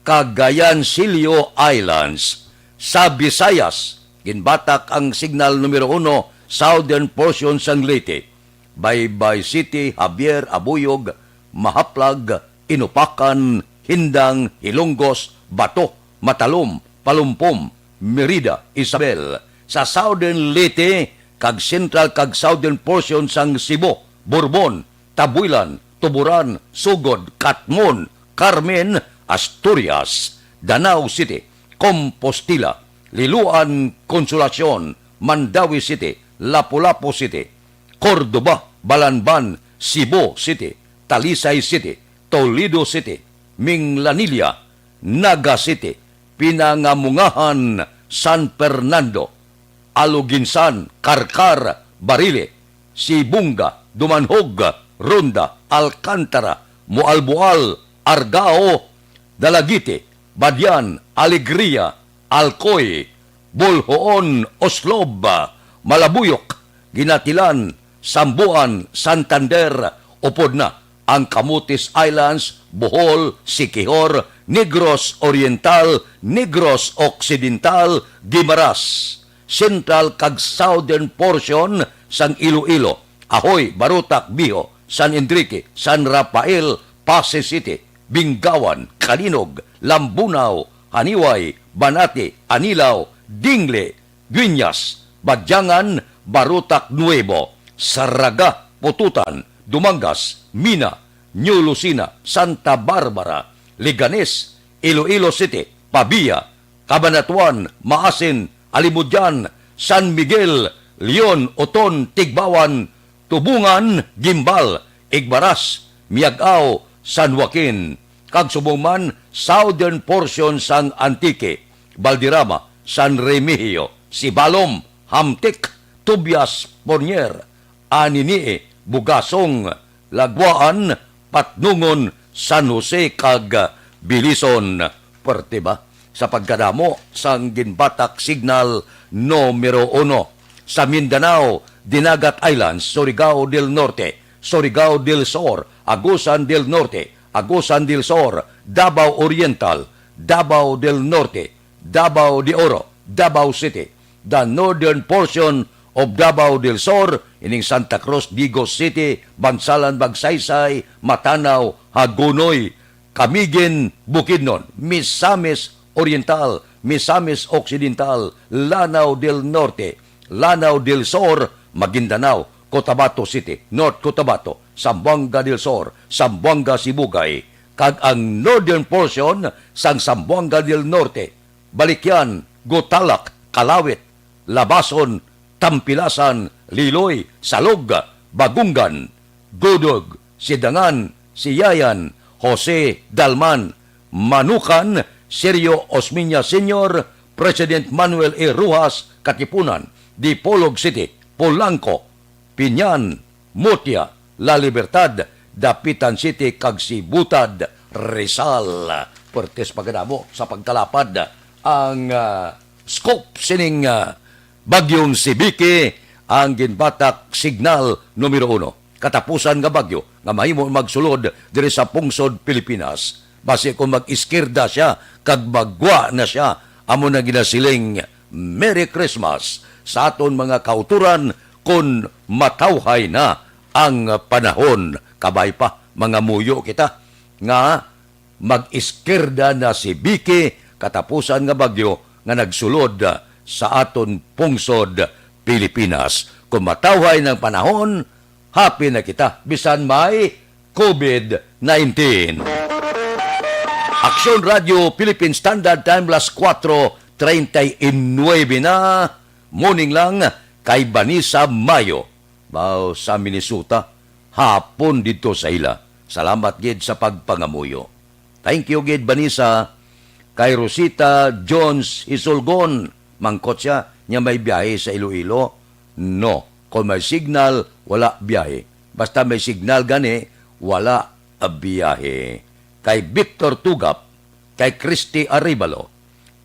Cagayan, Silio Islands. Sa Visayas, ginbatak ang signal numero uno, southern portion sang Leyte, Baybay City, Javier, Abuyog, Mahaplag, Inopacan, Hindang, Hilongos, Bato, Matalom, Palumpom, Merida, Isabel. Sa southern Leyte, kag central kag southern portion sang Cebu, Borbon, Tabuilan, Tuburan, Sogod, Catmon, Carmen, Asturias, Danao City, Compostela, Liloan, Consolacion, Mandaue City, Lapu-Lapu City, Cordova, Balanban, Cebu City, Talisay City, Toledo City, Minglanilla, Naga City, Pinangamungahan, San Fernando, Aloguinsan, Carcar, Barile, Sibonga, Dumanjug, Ronda, Alcantara, Moalboal, Argao, Dalaguete, Badian, Alegria, Alcoy, Boljoon, Oslob, Malabuyok, Ginatilan, Samboan, Santander, upod na ang Camotes Islands, Bohol, Siquijor, Negros Oriental, Negros Occidental, Guimaras, central kag southern portion sang Iloilo, Ahoy, Barotac, Biho, San Enrique, San Rafael, Passi City, Bingawan, Calinog, Lambunao, Janiuay, Banati, Anilao, Dingle, Guiñas, Badiangan, Barotac Nuevo, Zarraga, Pototan, Dumangas, Mina, New Lucena, Santa Barbara, Leganes, Iloilo City, Pavia, Cabanatuan, Maasin, Alimodian, San Miguel, Leon, Oton, Tigbawan, Tubungan, Guimbal, Igbaras, Miag-ao, San Joaquin, kag subong man southern portion sang Antique, Valderrama, San Remigio, Sibalom, Hamtic, Tobias, Pornier, Anini, Bugasong, Laguaan, Patnongon, San Jose, kag Bilison. Pwerte ba sa pagkadamo sang ginbatak signal numero uno? Sa Mindanao, Dinagat Islands, Surigao del Norte, Surigao del Sur, Agusan del Norte, Agusan del Sur, Davao Oriental, Davao del Norte, Davao de Oro, Davao City, the northern portion of Davao del Sur, ining Santa Cruz, Digos City, Bansalan, Magsaysay, Matanao, Hagonoy, Camiguin, Bukidnon, Misamis Oriental, Misamis Occidental, Lanao del Norte, Lanao del Sur, Maguindanao, Cotabato City, North Cotabato, Zamboanga del Sur, Zamboanga Sibugay, kag ang northern portion sang Zamboanga del Norte, Balikyan, Gutalak, Kalawit, Labason, Tampilasan, Liloy, Salog, Bagungan, Gudog, Sidangan, Siyayan, Jose, Dalman, Manukan, Sergio Osmeña Senior, President Manuel A. Roxas, Katipunan, Dipolog City, Polanco, Piñan, Mutya, La Libertad, Dapitan City, kag Sibutad, Rizal. Pwertes pagkadamo sa pagkalapad ang, ah, scope sining, ah, bagyong si Vicky, ang ginbatak signal numero uno. Katapusan nga bagyo nga mahimo magsulod diri sa pungsod Pilipinas. Basi kung mag-iskirda siya kag magwa na siya, amo na ginasiling, "Merry Christmas sa aton mga kauturan kon matawhay na ang panahon." Kabay pa, mangamuyo kita nga mag-iskirda na si Vicky, katapusan nga bagyo nga nagsulod sa aton pungsod Pilipinas. Kung matawhay ng panahon, happy na kita, bisan may covid nineteen. Aksyon Radio Philippine Standard Time, las cuatro treinta y nueve na. Morning lang kay Vanessa Mayo, bao sa Minnesota, hapon didto sa ila. Salamat gid sa pagpangamuyo. Thank you gid, Vanessa. Kay Rosita Jones Hisulgon, mangkot siya, nya may biyahe sa Iloilo? No. Kung may signal, wala biyahe. Basta may signal gani, wala biyahe. Kay Victor Tugap, kay Christy Arevalo,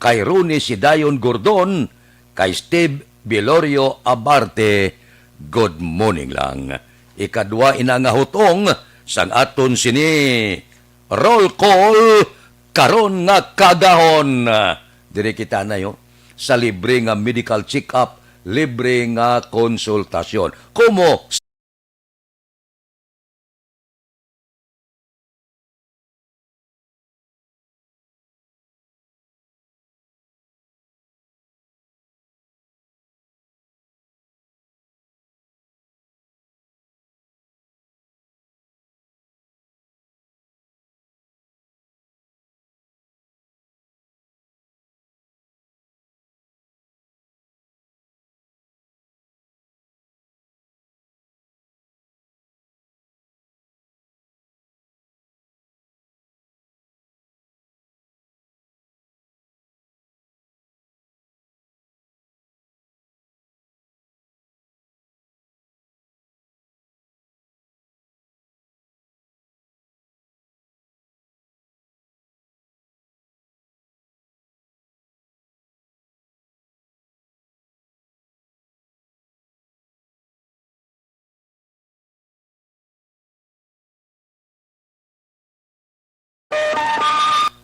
kay Ronnie Sidayon Gordon, kay Steve Vilorio Abarte, good morning lang. Ikadwa ina nga hutong sang aton sini roll call karon nga kagahon. Diri kita na, yo, sa libre nga medical check-up, libre nga konsultasyon. Kumo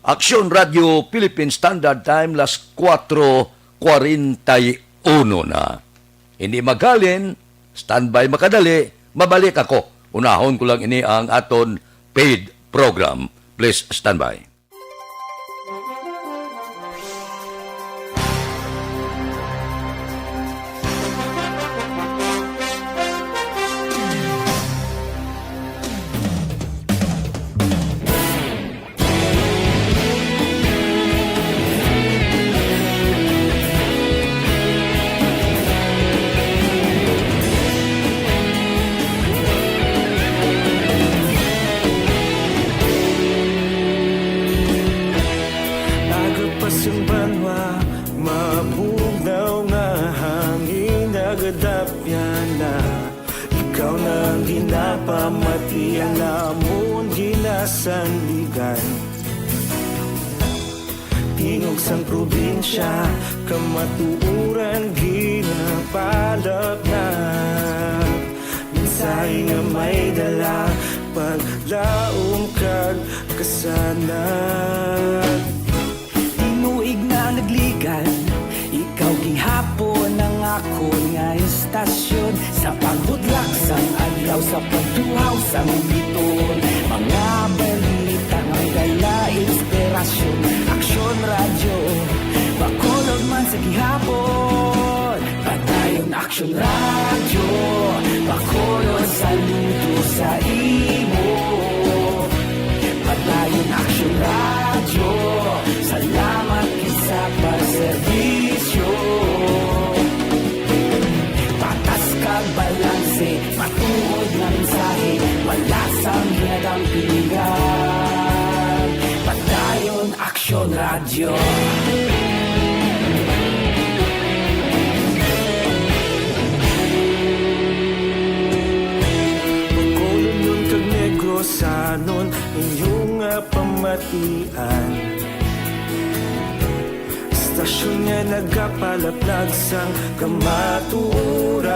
Aksyon Radio Philippine Standard Time, las cuatro cuarenta y uno na. Hindi maghalin, standby makadali, mabalik ako. Unahon ko lang ini ang aton paid program. Please standby. Tapyana, ikaw na ang ginapamati, ang amon ginasandigan. Tingog sang probinsya, kamatuoran ginapalapnag. Mensahe nga may dala, paglaom kag kasanag. Tinuig na nagligan, ikaw gihapon ang akon nga istasyon. Sa pagbudlak sang adlaw, sa pagtuhaw sang biton, mga balita nga may dala inspirasyon. Aksyon Radyo, Bacolod man sa gihapon. Padayon Aksyon Radyo, Bacolod, saludo sa imo. Padayon Aksyon Radyo, salamat gid sa pagserbisyo. Patas kag balanse, matuod nga mensahe, wala sang ginadampigan. Padayon Aksyon Radyo. Bacolodnon kag Negrosanon, inyo nga pamatian. Istasyon nga nagapalaplag sang kamatuoran.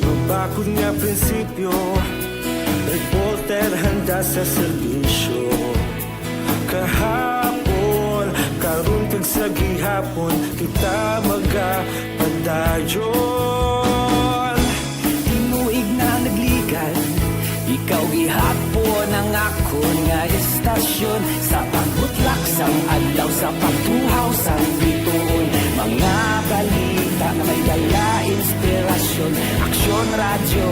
Mabakod nga prinsipyo, reporter handa sa serbisyo. Kahapon, karon kag sa gihapon, kita magapadayon. Tinuig na nagligan, ikaw gihapon ang akon nga istasyon. Sa pagbutlak sang adlaw, sa pagtuhaw sang bituon, mga balita nga may dala inspirasyon. Aksyon Radyo,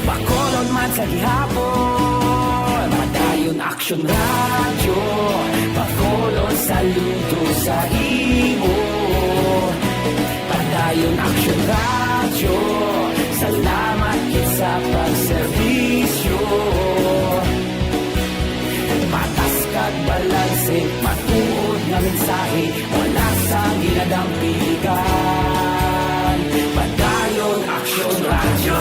Bacolod man sa gihapon. Padayon Aksyon Radyo, Bacolod, saludo sa imo. Padayon Aksyon Radyo, salamat gid sa pagserbisyo. Patas kag balanse, matuod nga mensahe, wala sang ginadampigan. Padayon Aksyon Radyo.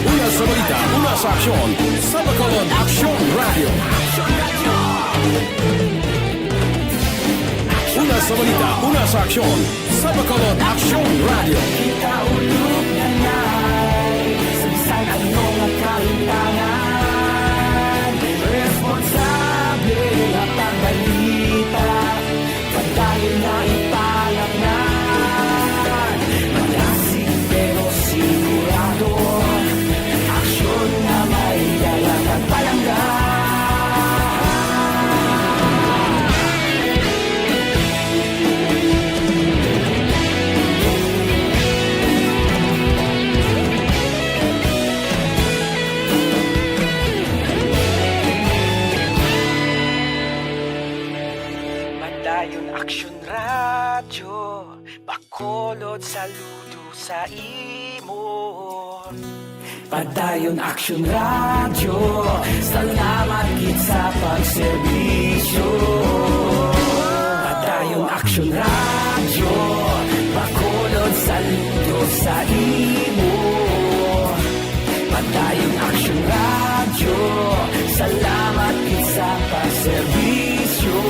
Una sa balita, una sa aksyon, sa Bacolod Aksyon Radyo. Una sa balita, una sa aksyon, sa Bacolod Aksyon Radyo. Kita ulog na nay, sa bisan ano nga kahimtangan, responsable nga pagbalita. Padayon na ipalapnan, malasig pero sigurado. Aksyon nga may dala kag palangga. Padayon Aksyon Radyo, Bacolod, saludo sa imo. Padayon Aksyon Radyo, salamat gid sa pagserbisyo. Padayon Aksyon Radyo, Bacolod, saludo sa imo. Padayon Aksyon Radyo, salamat gid sa pagserbisyo.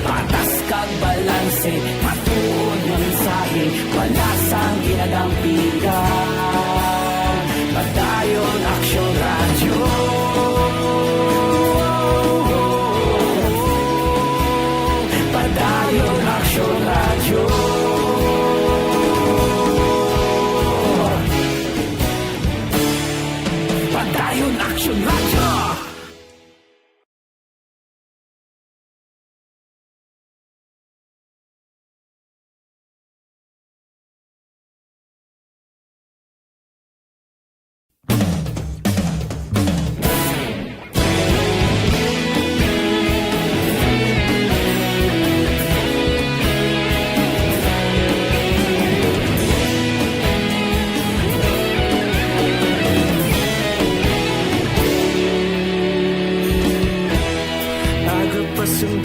Patas kag balanse, matuod nga mensahe, wala sang ginadampigan. Padayon Aksyon Radyo.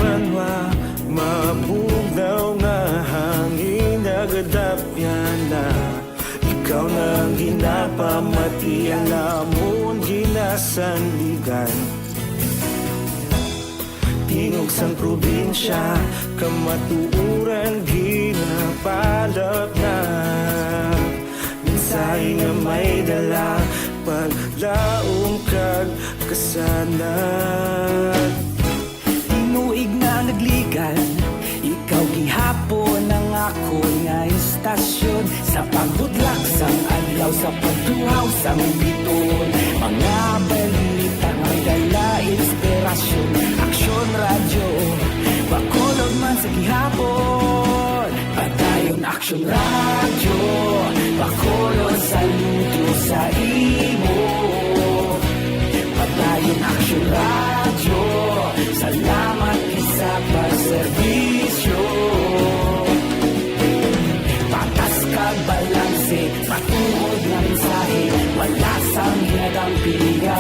Banwa, mabugnaw nga hangin nagadapyan na. Ikaw na ang ginapamati, ang amon ginasandigan. Tingog sang probinsya, kamatuoran ginapalapnap. Mensahe nga may dala, paglaom kag kasanag. Tinuig na nagligan, ikaw gihapon ang akon nga istasyon. Sa pagbutlak sang adlaw, sa pagtuhaw sang bituon, mga balita nga may dala inspirasyon. Aksyon Radyo, Bacolod man sa gihapon. Padayon Aksyon Radyo, Bacolod, saludo sa imo. Padayon Aksyon Radyo, salamat gid sa pagserbisyo. Patas kag balanse, matuod nga mensahe, wala sang ginadampigan.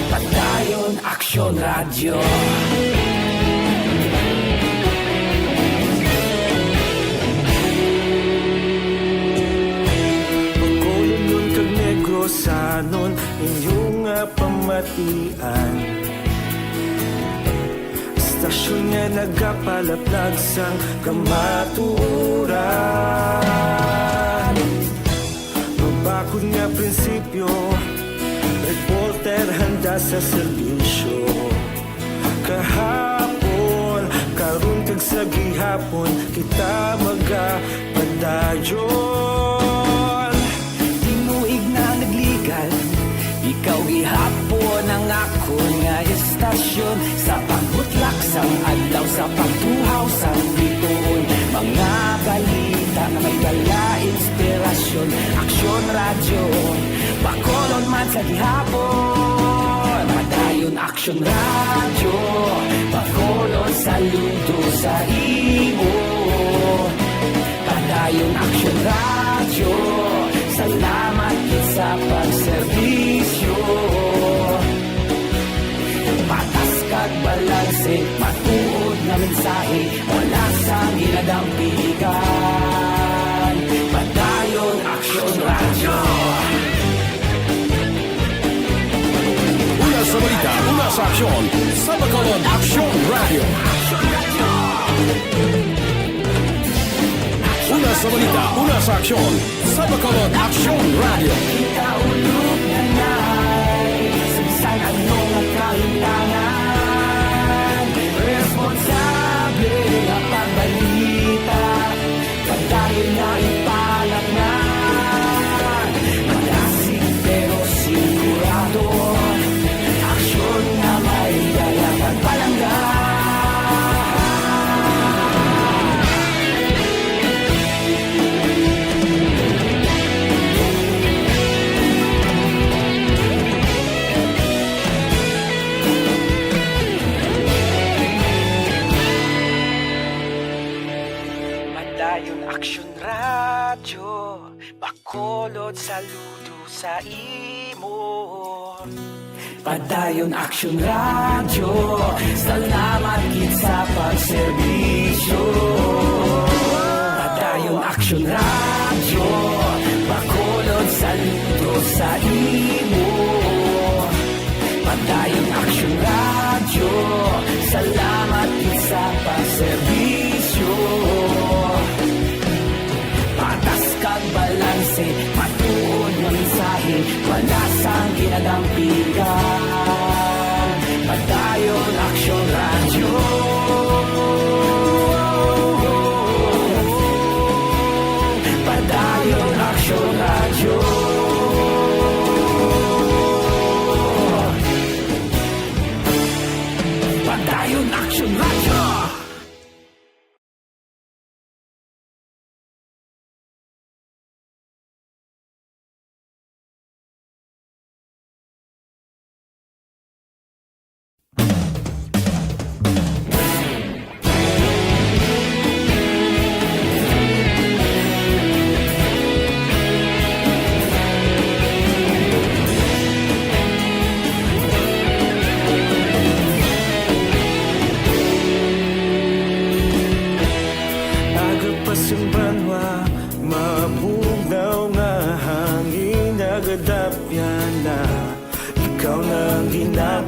Padayon Aksyon Radyo. Bacolodnon kag Negrosanon, inyo nga pamatian. Istasyon nga nagapalaplag sang kamatuoran. Mabakod nga prinsipyo, reporter handa sa serbisyo. Kahapon, karon kag sa gihapon, kita magapadayon. Tinuig na nagligan, ikaw gihapon ang akon nga istasyon. Sa pagbutlak sang adlaw, sa pagtuhaw sang bituon, mga balita nga may dala inspirasyon. Aksyon Radyo, Bacolod man sa gihapon. Padayon Aksyon Radyo, Bacolod, saludo sa imo. Padayon Aksyon Radyo, salamat gid sa pagserbisyo. Patas kag balanse, matuod nga mensahe, wala sang ginadampigan. Padayon Aksyon Radyo. Una sa balita, una sa aksyon, sa Bacolod Aksyon Radyo. Una sa balita, una sa aksyon, sa Bacolod Aksyon Radyo. Kita ulog na nay, sa bisan ano nga kalimtangan, responsable nga pagbalita, padayon na ipalatnan. Malasig pero sigurado, aksyon nga may dala pagpalangga. Padayon Aksyon Radyo, Bacolod, saludo sa imo. Padayon Aksyon Radyo, salamat gid sa pagserbisyo. Padayon Aksyon Radyo, Bacolod, saludo sa imo. Padayon Aksyon Radyo, salamat gid sa pagserbisyo. Patas kag balanse, matuod nga mensahe, wala sang ginadampigan. Padayon Aksyon Radyo. Padayon Aksyon Radyo. Padayon Aksyon Radyo.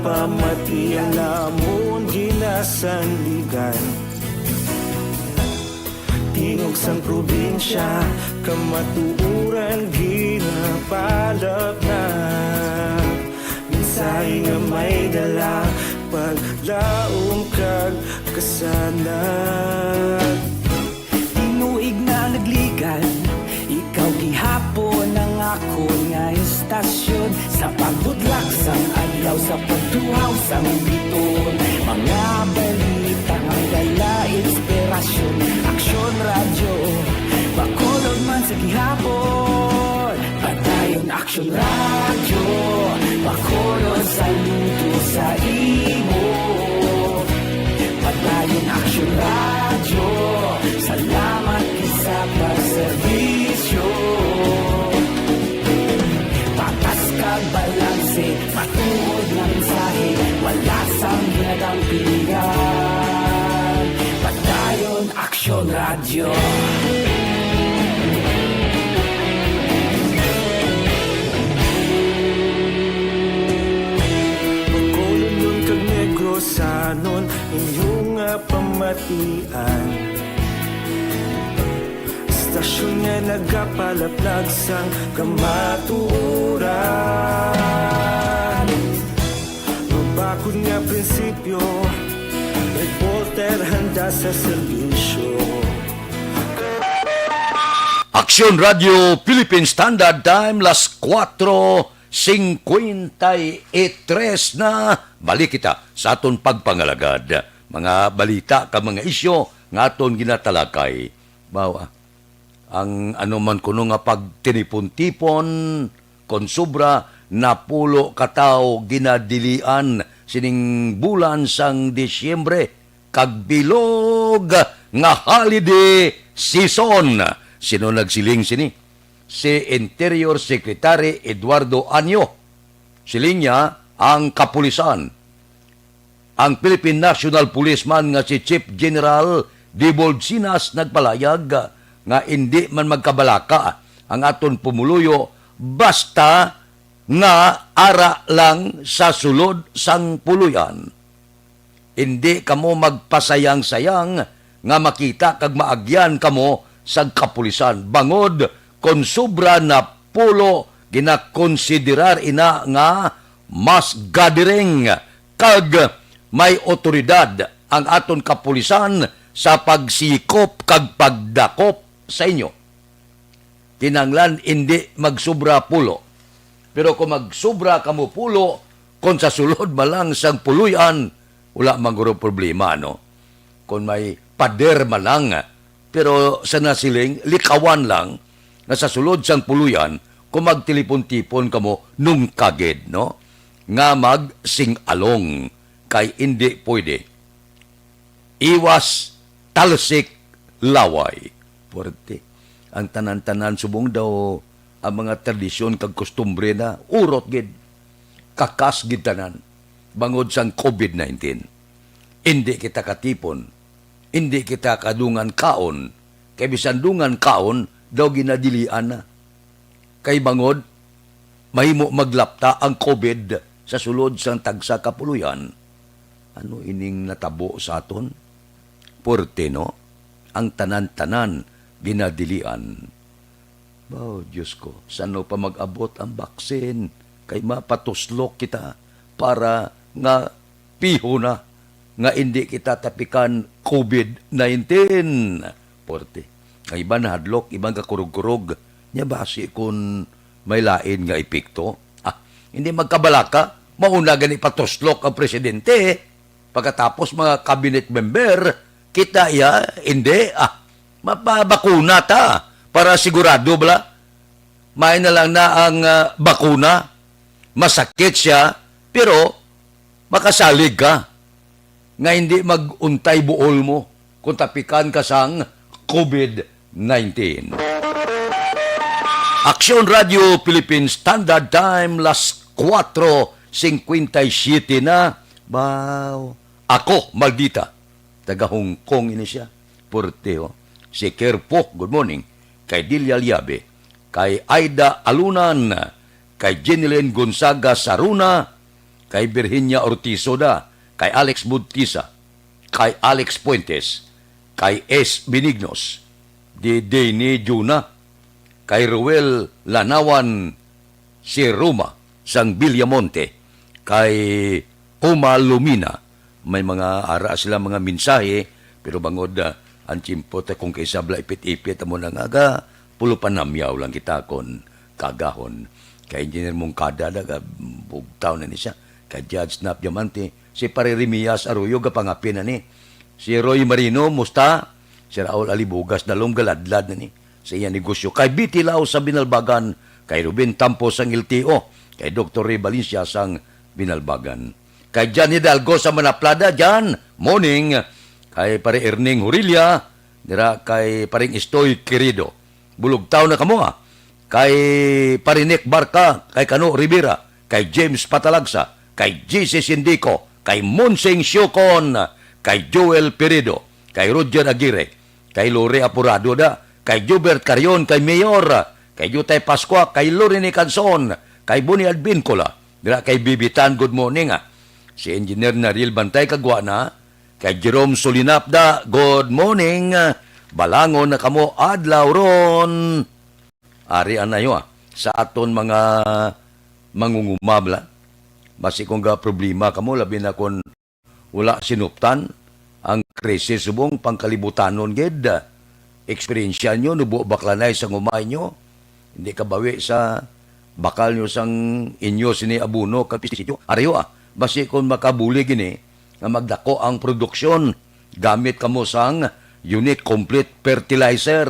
Pamati ang lamon ginasandigan. Tingog sang probinsya, kamatuoran ginapalapnag. Mensahe nga may dala, paglaom kag kasanag. Tinuig na nagligan, ikaw gihapon ang akon nga istasyon. Sa pagbudlak sang adlaw, sa pagtuhaw sang biton, mga balita nga dala inspirasyon. Aksyon Radyo, Bacolod man sa gihapon. Padayon Aksyon Radyo, Bacolod saludo sa imo. Padayon Aksyon Radyo, salamat sa pagserbisyo. Patas kag balanse, matuod nga mensahe, wala sang ginadampigan. Padayon Aksyon Radyo. Bacolodnon kag Negrosanon, inyo nga pamatian. Istasyon nga nagapalaplag sang kamatuoran. Mabakod nga prinsipyo, reporter handa sa serbisyo. Aksyon Radio Philippine Standard Time, las kuwatro singkwenta y tres na. Balik kita sa aton pagpangalagad. Mga balita kag mga isyu nga aton ginatalakay. Bawa, ang ano man kuno nga pagtinipon-tipon, kon sobra, napulo ka tawo ginadilian sining bulan sang Disyembre, kag bilog nga holiday season. Sino nagsiling sini? Si Interior Secretary Eduardo Anyo. Siling niya, ang kapulisan, ang Philippine National Police man nga si Chief General Dibold Sinas nagpalayag nga indi man magkabalaka ang aton pumuluyo basta nga ara lang sa sulod sang puloy-an. Indi kamo magpasayang-sayang nga makita kag maagyan kamo sang kapulisan, bangod kon sobra na pulo, ginakonsiderar ina nga mass gathering, kag may awtoridad ang aton kapulisan sa pagsikop kag pagdakop sa inyo. Kinahanglan indi magsubra pulo. Pero kung magsubra kamo pulo, kung sa sulod man lang sang puloy-an, wala man guro problema, no? Kung may pader man lang, pero sa nasiling, likawan lang nga sa sulod sang puloy-an, kung magtilipon-tipon kamo, nungkagid, no? Nga magsing-along, kay indi pwede. Iwas talsik laway. Puwerte. Ang tanan-tanan subong daw ang mga tradisyon kag kustumbre na urot gid. Kakas gid tanan bangod sang covid nineteen. Indi kita katipon, indi kita kadungan kaon, kay bisan dungan kaon daw ginadilian na. Kay bangod mahimo maglapta ang covid sa sulod sang tagsa ka puloy-an. Ano ining natabo sa aton? Puwerte, no? Ang tanan-tanan ginadilian. Oh, Diyos ko, sano pa mag-abot ang baksin? Kay mapatuslok kita para nga piho na nga indi kita tapikan covid nineteen. Porte. Ang iban nahadlok, iban kakurog-kurog. Nya basi kun may lain nga epekto? Ah, hindi magkabalaka, mauna gani patuslok ang presidente. Pagkatapos, mga cabinet member, kita iya, hindi. Ah, mapabakuna ta para sigurado bala. May na lang na ang, ah, bakuna. Masakit siya, pero makasalig ka nga hindi mag-untay buol mo kung tapikan ka sang covid nineteen. Aksyon Radio Philippine Standard Time, las kuwatro singkwenta y siyete na. Baw, ako, Maldita. Taga Hong Kong ini siya. Porte, oh. Si Kerpo, good morning. Kay Delia Liabe, kay Aida Alunan, kay Jenilyn Gonzaga Saruna, kay Virginia Ortizoda, kay Alex Budtisa, kay Alex Fuentes, kay S Benignos, di Deni Juna, kay Ruel Lanawan, si Roma sang Villamonte, kay Uma Lumina. May mga ara sila mga mensahe, pero bangod, ah, ang tiyempo ta kung kaisa bala ipit-ipit amo na nga ga, pulo panamyaw lang kita kon kagahon. Kay Engineer Moncada na ga, bugtaw na ni siya. Kay Judge Snap Diamante, si Pare Remias Arroyo ga pangapin na ni. Si Roy Marino, musta? Si Raul Alibugas, dalom galadlad na ni sa iya negosyo. Kay Biti Lao sa Binalbagan, kay Ruben Tampo sang L T O, kay Doktor Ray Valencia sang Binalbagan. Kay Jan Hidalgo sa Manaplada, Jan, morning. Kay Pare Erning Hurilla, dira kay Paring Istoy Querido. Bulugtaw na kamo, ah. Kay Pare Nick Barca, kay Kano Rivera, kay James Patalagsa, kay J C Sindico, kay Monsing Siocon, kay Joel Peredo, kay Roger Aguirre, kay Lore Apurado da, kay Jubert Carion, kay Mayor, kay Jutay Pascua, kay Lorene Canson, kay Bonnie Advincula, dira kay Bibitan, good morning, ah. Si Engineer Naril Bantay kagwa na, kay Jerome Solinapda, good morning, ah. Balangon na kamo adlaw ron. Ari anayo, ah, sa aton mga mangungumabla. Basi kung ga problema kamo, labi na kung wala sinuptan ang krisis subong pangkalibutanon gid. Eksperyensya nyo, nubo baklanay sang umay nyo. Hindi kabawi sa bakal nyo sang inyo sini abono kag pestisidyo. Arayo, ah, basi kon makabulig ini nga magdako ang produksyon, gamit kamo sang Unit Complete Fertilizer.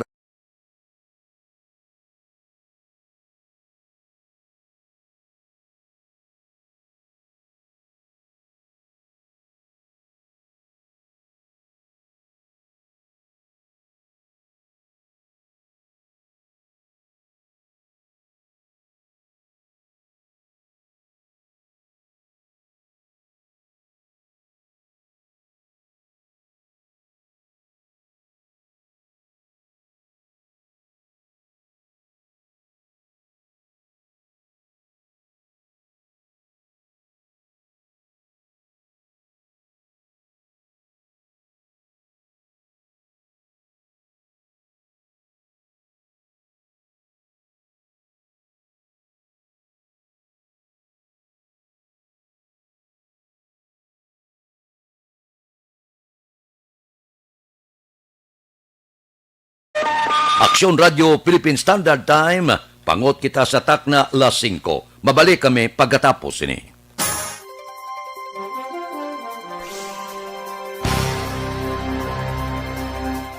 Aksyon Radio Philippine Standard Time, pangot kita sa takna las singko. Mabalik kami pagkatapos sini.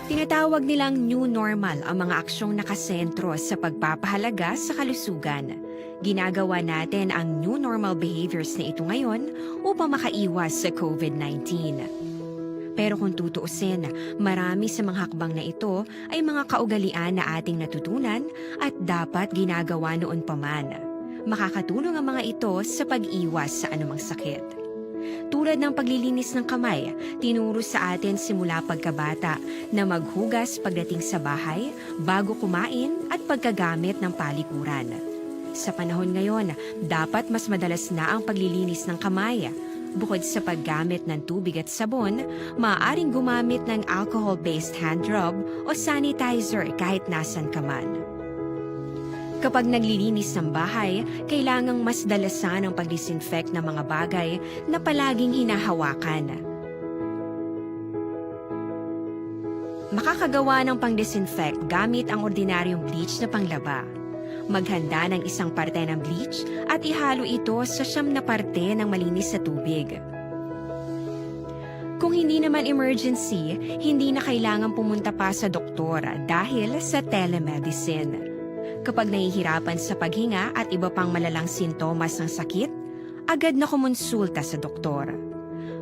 Tinatawag nilang new normal ang mga aksyong nakasentro sa pagpapahalaga sa kalusugan. Ginagawa natin ang new normal behaviors na ito ngayon upang makaiwas sa COVID nineteen. Pero kung tutuusin, marami sa mga hakbang na ito ay mga kaugalian na ating natutunan at dapat ginagawa noon pa man. Makakatulong ang mga ito sa pag-iwas sa anumang sakit. Tulad ng paglilinis ng kamay, tinuro sa atin simula pagkabata na maghugas pagdating sa bahay, bago kumain, at pagkagamit ng palikuran. Sa panahon ngayon, dapat mas madalas na ang paglilinis ng kamay. Bukod sa paggamit ng tubig at sabon, maaaring gumamit ng alcohol-based hand rub o sanitizer kahit nasan ka man. Kapag naglilinis ng bahay, kailangang mas dalasan ang pag-disinfect ng mga bagay na palaging hinahawakan. Makakagawa ng pang-disinfect gamit ang ordinaryong bleach na panglaba. Maghanda ng isang parte ng bleach at ihalo ito sa siyam na parte ng malinis na tubig. Kung hindi naman emergency, hindi na kailangan pumunta pa sa doktor dahil sa telemedicine. Kapag nahihirapan sa paghinga at iba pang malalang sintomas ng sakit, agad na kumonsulta sa doktor.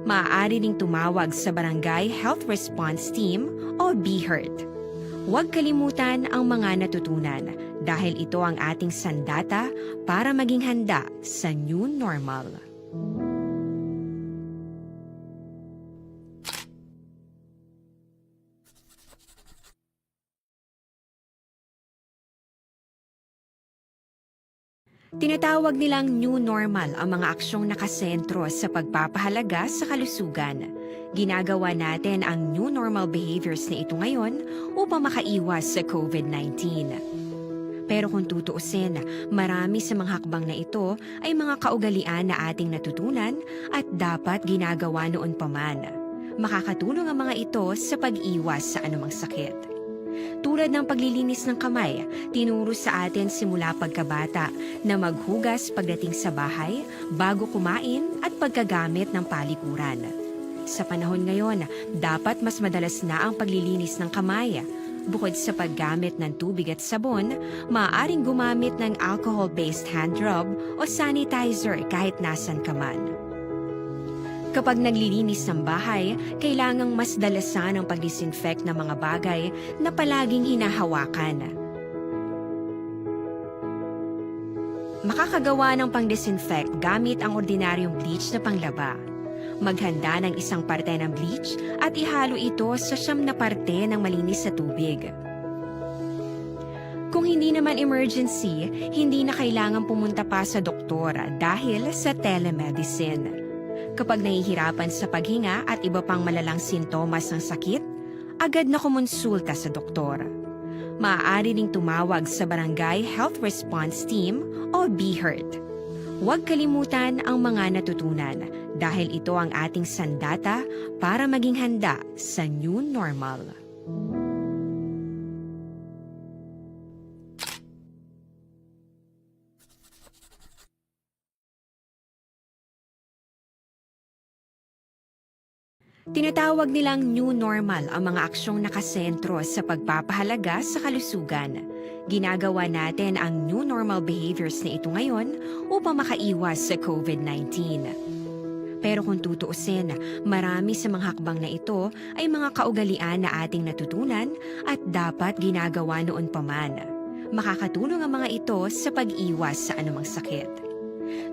Maaari ding tumawag sa Barangay Health Response Team o BHERT. Huwag kalimutan ang mga natutunan dahil ito ang ating sandata para maging handa sa new normal. Tinatawag nilang new normal ang mga aksyong nakasentro sa pagpapahalaga sa kalusugan. Ginagawa natin ang new normal behaviors na ito ngayon upang makaiwas sa covid nineteen. Pero kung tutuusin, marami sa mga hakbang na ito ay mga kaugalian na ating natutunan at dapat ginagawa noon pa man. Makakatulong ang mga ito sa pag-iwas sa anumang sakit. Tulad ng paglilinis ng kamay, tinuro sa atin simula pagkabata na maghugas pagdating sa bahay, bago kumain at pagkagamit ng palikuran. Sa panahon ngayon, dapat mas madalas na ang paglilinis ng kamay. Bukod sa paggamit ng tubig at sabon, maaaring gumamit ng alcohol-based hand rub o sanitizer kahit nasan ka man. Kapag naglilinis ng bahay, kailangang mas dalasan ang pag-disinfect ng mga bagay na palaging hinahawakan. Makakagawa ng pang-disinfect gamit ang ordinaryong bleach na panglaba. Maghanda ng isang parte ng bleach at ihalo ito sa siyam na parte ng malinis na tubig. Kung hindi naman emergency, hindi na kailangan pumunta pa sa doktor dahil sa telemedicine. Kapag nahihirapan sa paghinga at iba pang malalang sintomas ng sakit, agad na kumonsulta sa doktor. Maaari ring tumawag sa Barangay Health Response Team o BHERT. Huwag kalimutan ang mga natutunan dahil ito ang ating sandata para maging handa sa new normal. Tinatawag nilang new normal ang mga aksyong nakasentro sa pagpapahalaga sa kalusugan. Ginagawa natin ang new normal behaviors na ito ngayon upang makaiwas sa covid nineteen. Pero kung tutuusin, marami sa mga hakbang na ito ay mga kaugalian na ating natutunan at dapat ginagawa noon pa man. Makakatulong ang mga ito sa pag-iwas sa anumang sakit.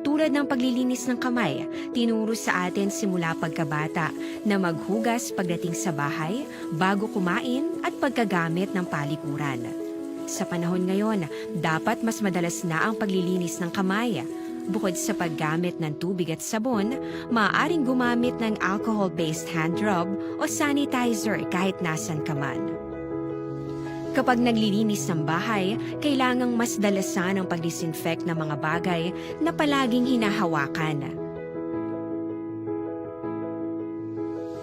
Tulad ng paglilinis ng kamay, tinuro sa atin simula pagkabata na maghugas pagdating sa bahay, bago kumain at pagkagamit ng palikuran. Sa panahon ngayon, dapat mas madalas na ang paglilinis ng kamay. Bukod sa paggamit ng tubig at sabon, maaaring gumamit ng alcohol-based hand rub o sanitizer kahit nasan ka man. Kapag naglilinis ng bahay, kailangang mas dalasan ang pag-disinfect ng mga bagay na palaging hinahawakan.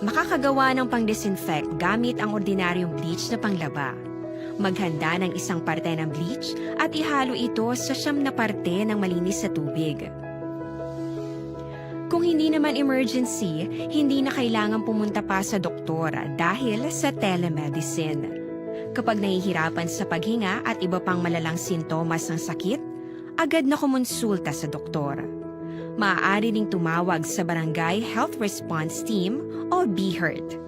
Makakagawa ng pang-disinfect gamit ang ordinaryong bleach na panglaba. Maghanda ng isang parte ng bleach at ihalo ito sa siyam na parte ng malinis na tubig. Kung hindi naman emergency, hindi na kailangan pumunta pa sa doktor dahil sa telemedicine. Kapag nahihirapan sa paghinga at iba pang malalang sintomas ng sakit, agad na kumonsulta sa doktor. Maaari ring tumawag sa Barangay Health Response Team o BHERT.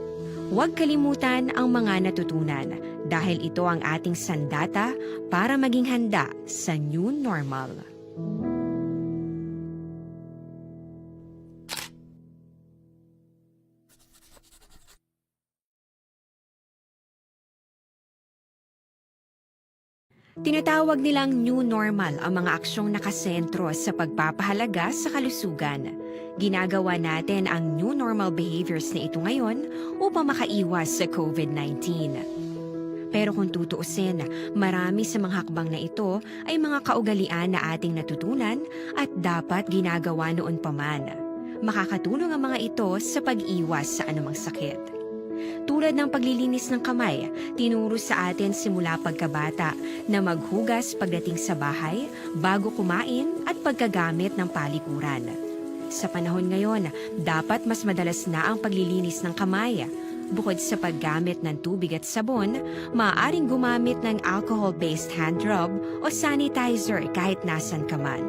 Huwag kalimutan ang mga natutunan dahil ito ang ating sandata para maging handa sa new normal. Tinatawag nilang new normal ang mga aksyong nakasentro sa pagpapahalaga sa kalusugan. Ginagawa natin ang new normal behaviors na ito ngayon upang makaiwas sa covid nineteen. Pero kung tutuusin, marami sa mga hakbang na ito ay mga kaugalian na ating natutunan at dapat ginagawa noon pa man. Makakatulong ang mga ito sa pag-iwas sa anumang sakit. Tulad ng paglilinis ng kamay, tinuro sa atin simula pagkabata na maghugas pagdating sa bahay, bago kumain at pagkagamit ng palikuran. Sa panahon ngayon, dapat mas madalas na ang paglilinis ng kamay. Bukod sa paggamit ng tubig at sabon, maaaring gumamit ng alcohol-based hand rub o sanitizer kahit nasan ka man.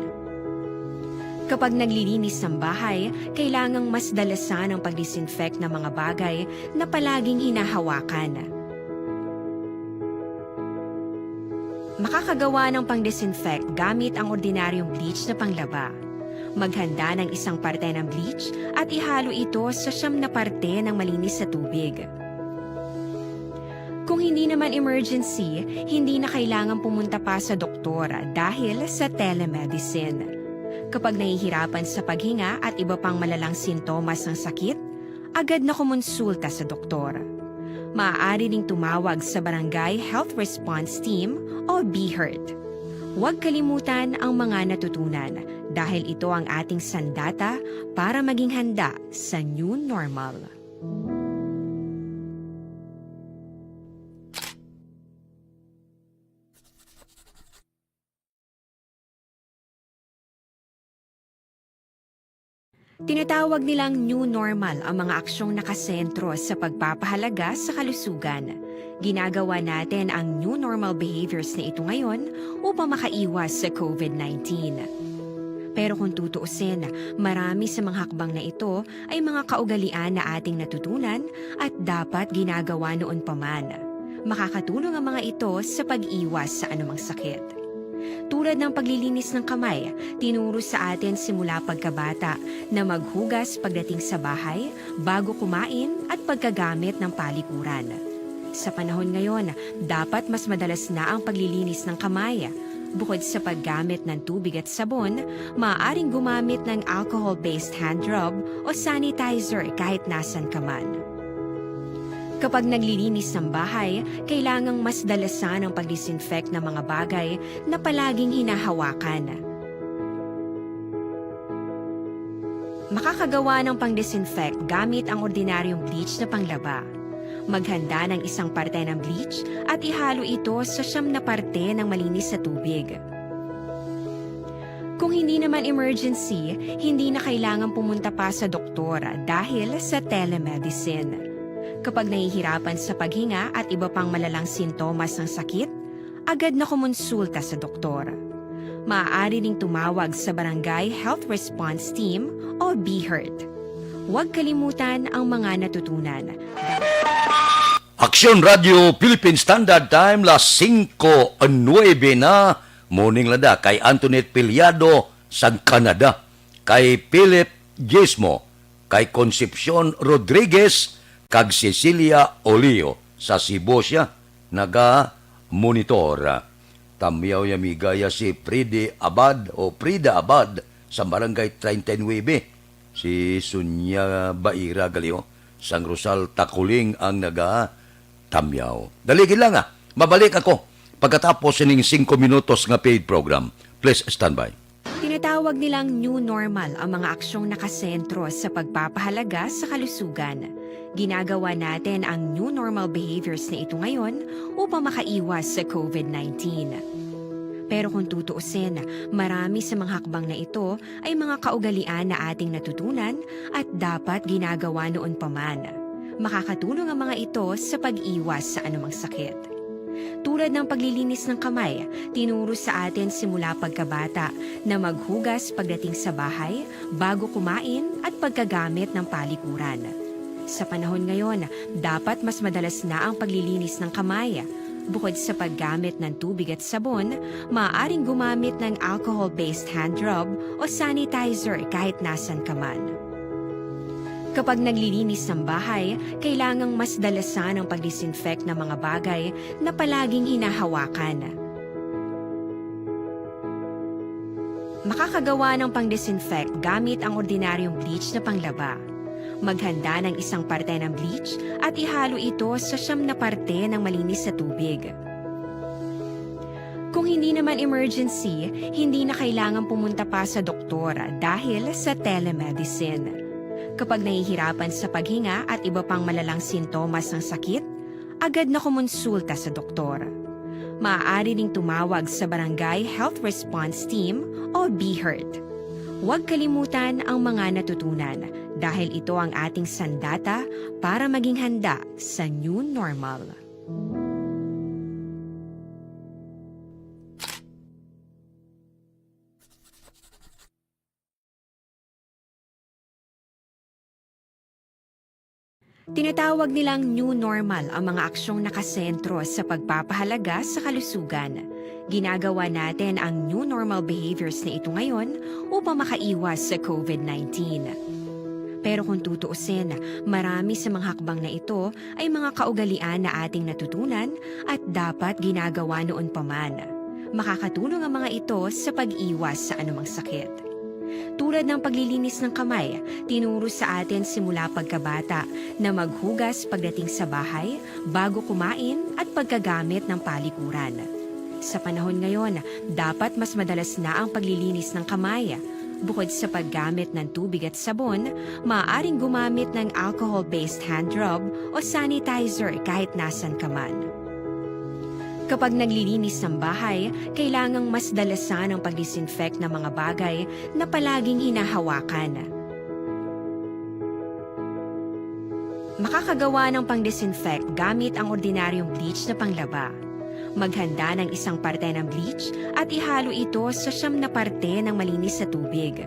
Kapag naglilinis ng bahay, kailangang mas dalasan ang pag-disinfect ng mga bagay na palaging hinahawakan. Makakagawa ng pang-disinfect gamit ang ordinaryong bleach na panglaba. Maghanda ng isang parte ng bleach at ihalo ito sa siyam na parte ng malinis na tubig. Kung hindi naman emergency, hindi na kailangan pumunta pa sa doktor dahil sa telemedicine. Kapag nahihirapan sa paghinga at iba pang malalang sintomas ng sakit, agad na kumonsulta sa doktor. Maaari ring tumawag sa Barangay Health Response Team o BHERT. Huwag kalimutan ang mga natutunan dahil ito ang ating sandata para maging handa sa new normal. Tinatawag nilang new normal ang mga aksyong nakasentro sa pagpapahalaga sa kalusugan. Ginagawa natin ang new normal behaviors na ito ngayon upang makaiwas sa COVID nineteen. Pero kung tutuusin, marami sa mga hakbang na ito ay mga kaugalian na ating natutunan at dapat ginagawa noon pa man. Makakatulong ang mga ito sa pag-iwas sa anumang sakit. Tulad ng paglilinis ng kamay, tinuro sa atin simula pagkabata na maghugas pagdating sa bahay, bago kumain at pagkagamit ng palikuran. Sa panahon ngayon, dapat mas madalas na ang paglilinis ng kamay. Bukod sa paggamit ng tubig at sabon, maaaring gumamit ng alcohol-based hand rub o sanitizer kahit nasan ka man. Kapag naglilinis ng bahay, kailangang mas dalasan ang pag-disinfect ng mga bagay na palaging hinahawakan. Makakagawa ng pang-disinfect gamit ang ordinaryong bleach na panglaba. Maghanda ng isang parte ng bleach at ihalo ito sa siyam na parte ng malinis na tubig. Kung hindi naman emergency, hindi na kailangan pumunta pa sa doktor dahil sa telemedicine. Kapag nahihirapan sa paghinga at iba pang malalang sintomas ng sakit, agad na kumonsulta sa doktor. Maaari ring tumawag sa Barangay Health Response Team o BHERT. Huwag kalimutan ang mga natutunan. Aksyon Radio Philippine Standard Time, las singko nuebe na. Morning, lada kay Antoinette Piliado sa Canada, kay Philip Gismo, kay Concepcion Rodriguez, kag Cecilia Olio sa Cebu siya naga-monitor. Tamyaw ya, amiga ya si Fride Abad o Frida Abad sa Barangay treinta y nueve, si Sonia Baira Galio sang Rosal Takuling ang naga-tamyaw. Dali gid lang, ah. Mabalik ako pagkatapos sining singko minutos nga paid program. Please stand by. Tinatawag nilang new normal ang mga aksyong nakasentro sa pagpapahalaga sa kalusugan. Ginagawa natin ang new normal behaviors na ito ngayon upang makaiwas sa COVID nineteen. Pero kung tutuusin, marami sa mga hakbang na ito ay mga kaugalian na ating natutunan at dapat ginagawa noon pa man. Makakatulong ang mga ito sa pag-iwas sa anumang sakit. Tulad ng paglilinis ng kamay, tinuro sa atin simula pagkabata na maghugas pagdating sa bahay, bago kumain at pagkagamit ng palikuran. Sa panahon ngayon, dapat mas madalas na ang paglilinis ng kamay. Bukod sa paggamit ng tubig at sabon, maaaring gumamit ng alcohol-based hand rub o sanitizer kahit nasan ka man. Kapag naglilinis ng bahay, kailangang mas dalasan ang pag-disinfect ng mga bagay na palaging hinahawakan. Makakagawa ng pang-disinfect gamit ang ordinaryong bleach na panglaba. Maghanda ng isang parte ng bleach at ihalo ito sa siyam na parte ng malinis na tubig. Kung hindi naman emergency, hindi na kailangan pumunta pa sa doktor dahil sa telemedicine. Kapag nahihirapan sa paghinga at iba pang malalang sintomas ng sakit, agad na kumonsulta sa doktor. Maaari ring tumawag sa Barangay Health Response Team o BHERT. Huwag kalimutan ang mga natutunan dahil ito ang ating sandata para maging handa sa new normal. Tinatawag nilang new normal ang mga aksyong nakasentro sa pagpapahalaga sa kalusugan. Ginagawa natin ang new normal behaviors na ito ngayon upang makaiwas sa COVID nineteen. Pero kung tutuusin, marami sa mga hakbang na ito ay mga kaugalian na ating natutunan at dapat ginagawa noon pa man. Makakatulong ang mga ito sa pag-iwas sa anumang sakit. Tulad ng paglilinis ng kamay, tinuro sa atin simula pagkabata na maghugas pagdating sa bahay, bago kumain at pagkagamit ng palikuran. Sa panahon ngayon, dapat mas madalas na ang paglilinis ng kamay. Bukod sa paggamit ng tubig at sabon, maaaring gumamit ng alcohol-based hand rub o sanitizer kahit nasan ka man. Kapag naglilinis ng bahay, kailangang mas dalasan ang pag-disinfect ng mga bagay na palaging hinahawakan. Makakagawa ng pang-disinfect gamit ang ordinaryong bleach na panglaba. Maghanda ng isang parte ng bleach at ihalo ito sa siyam na parte ng malinis na tubig.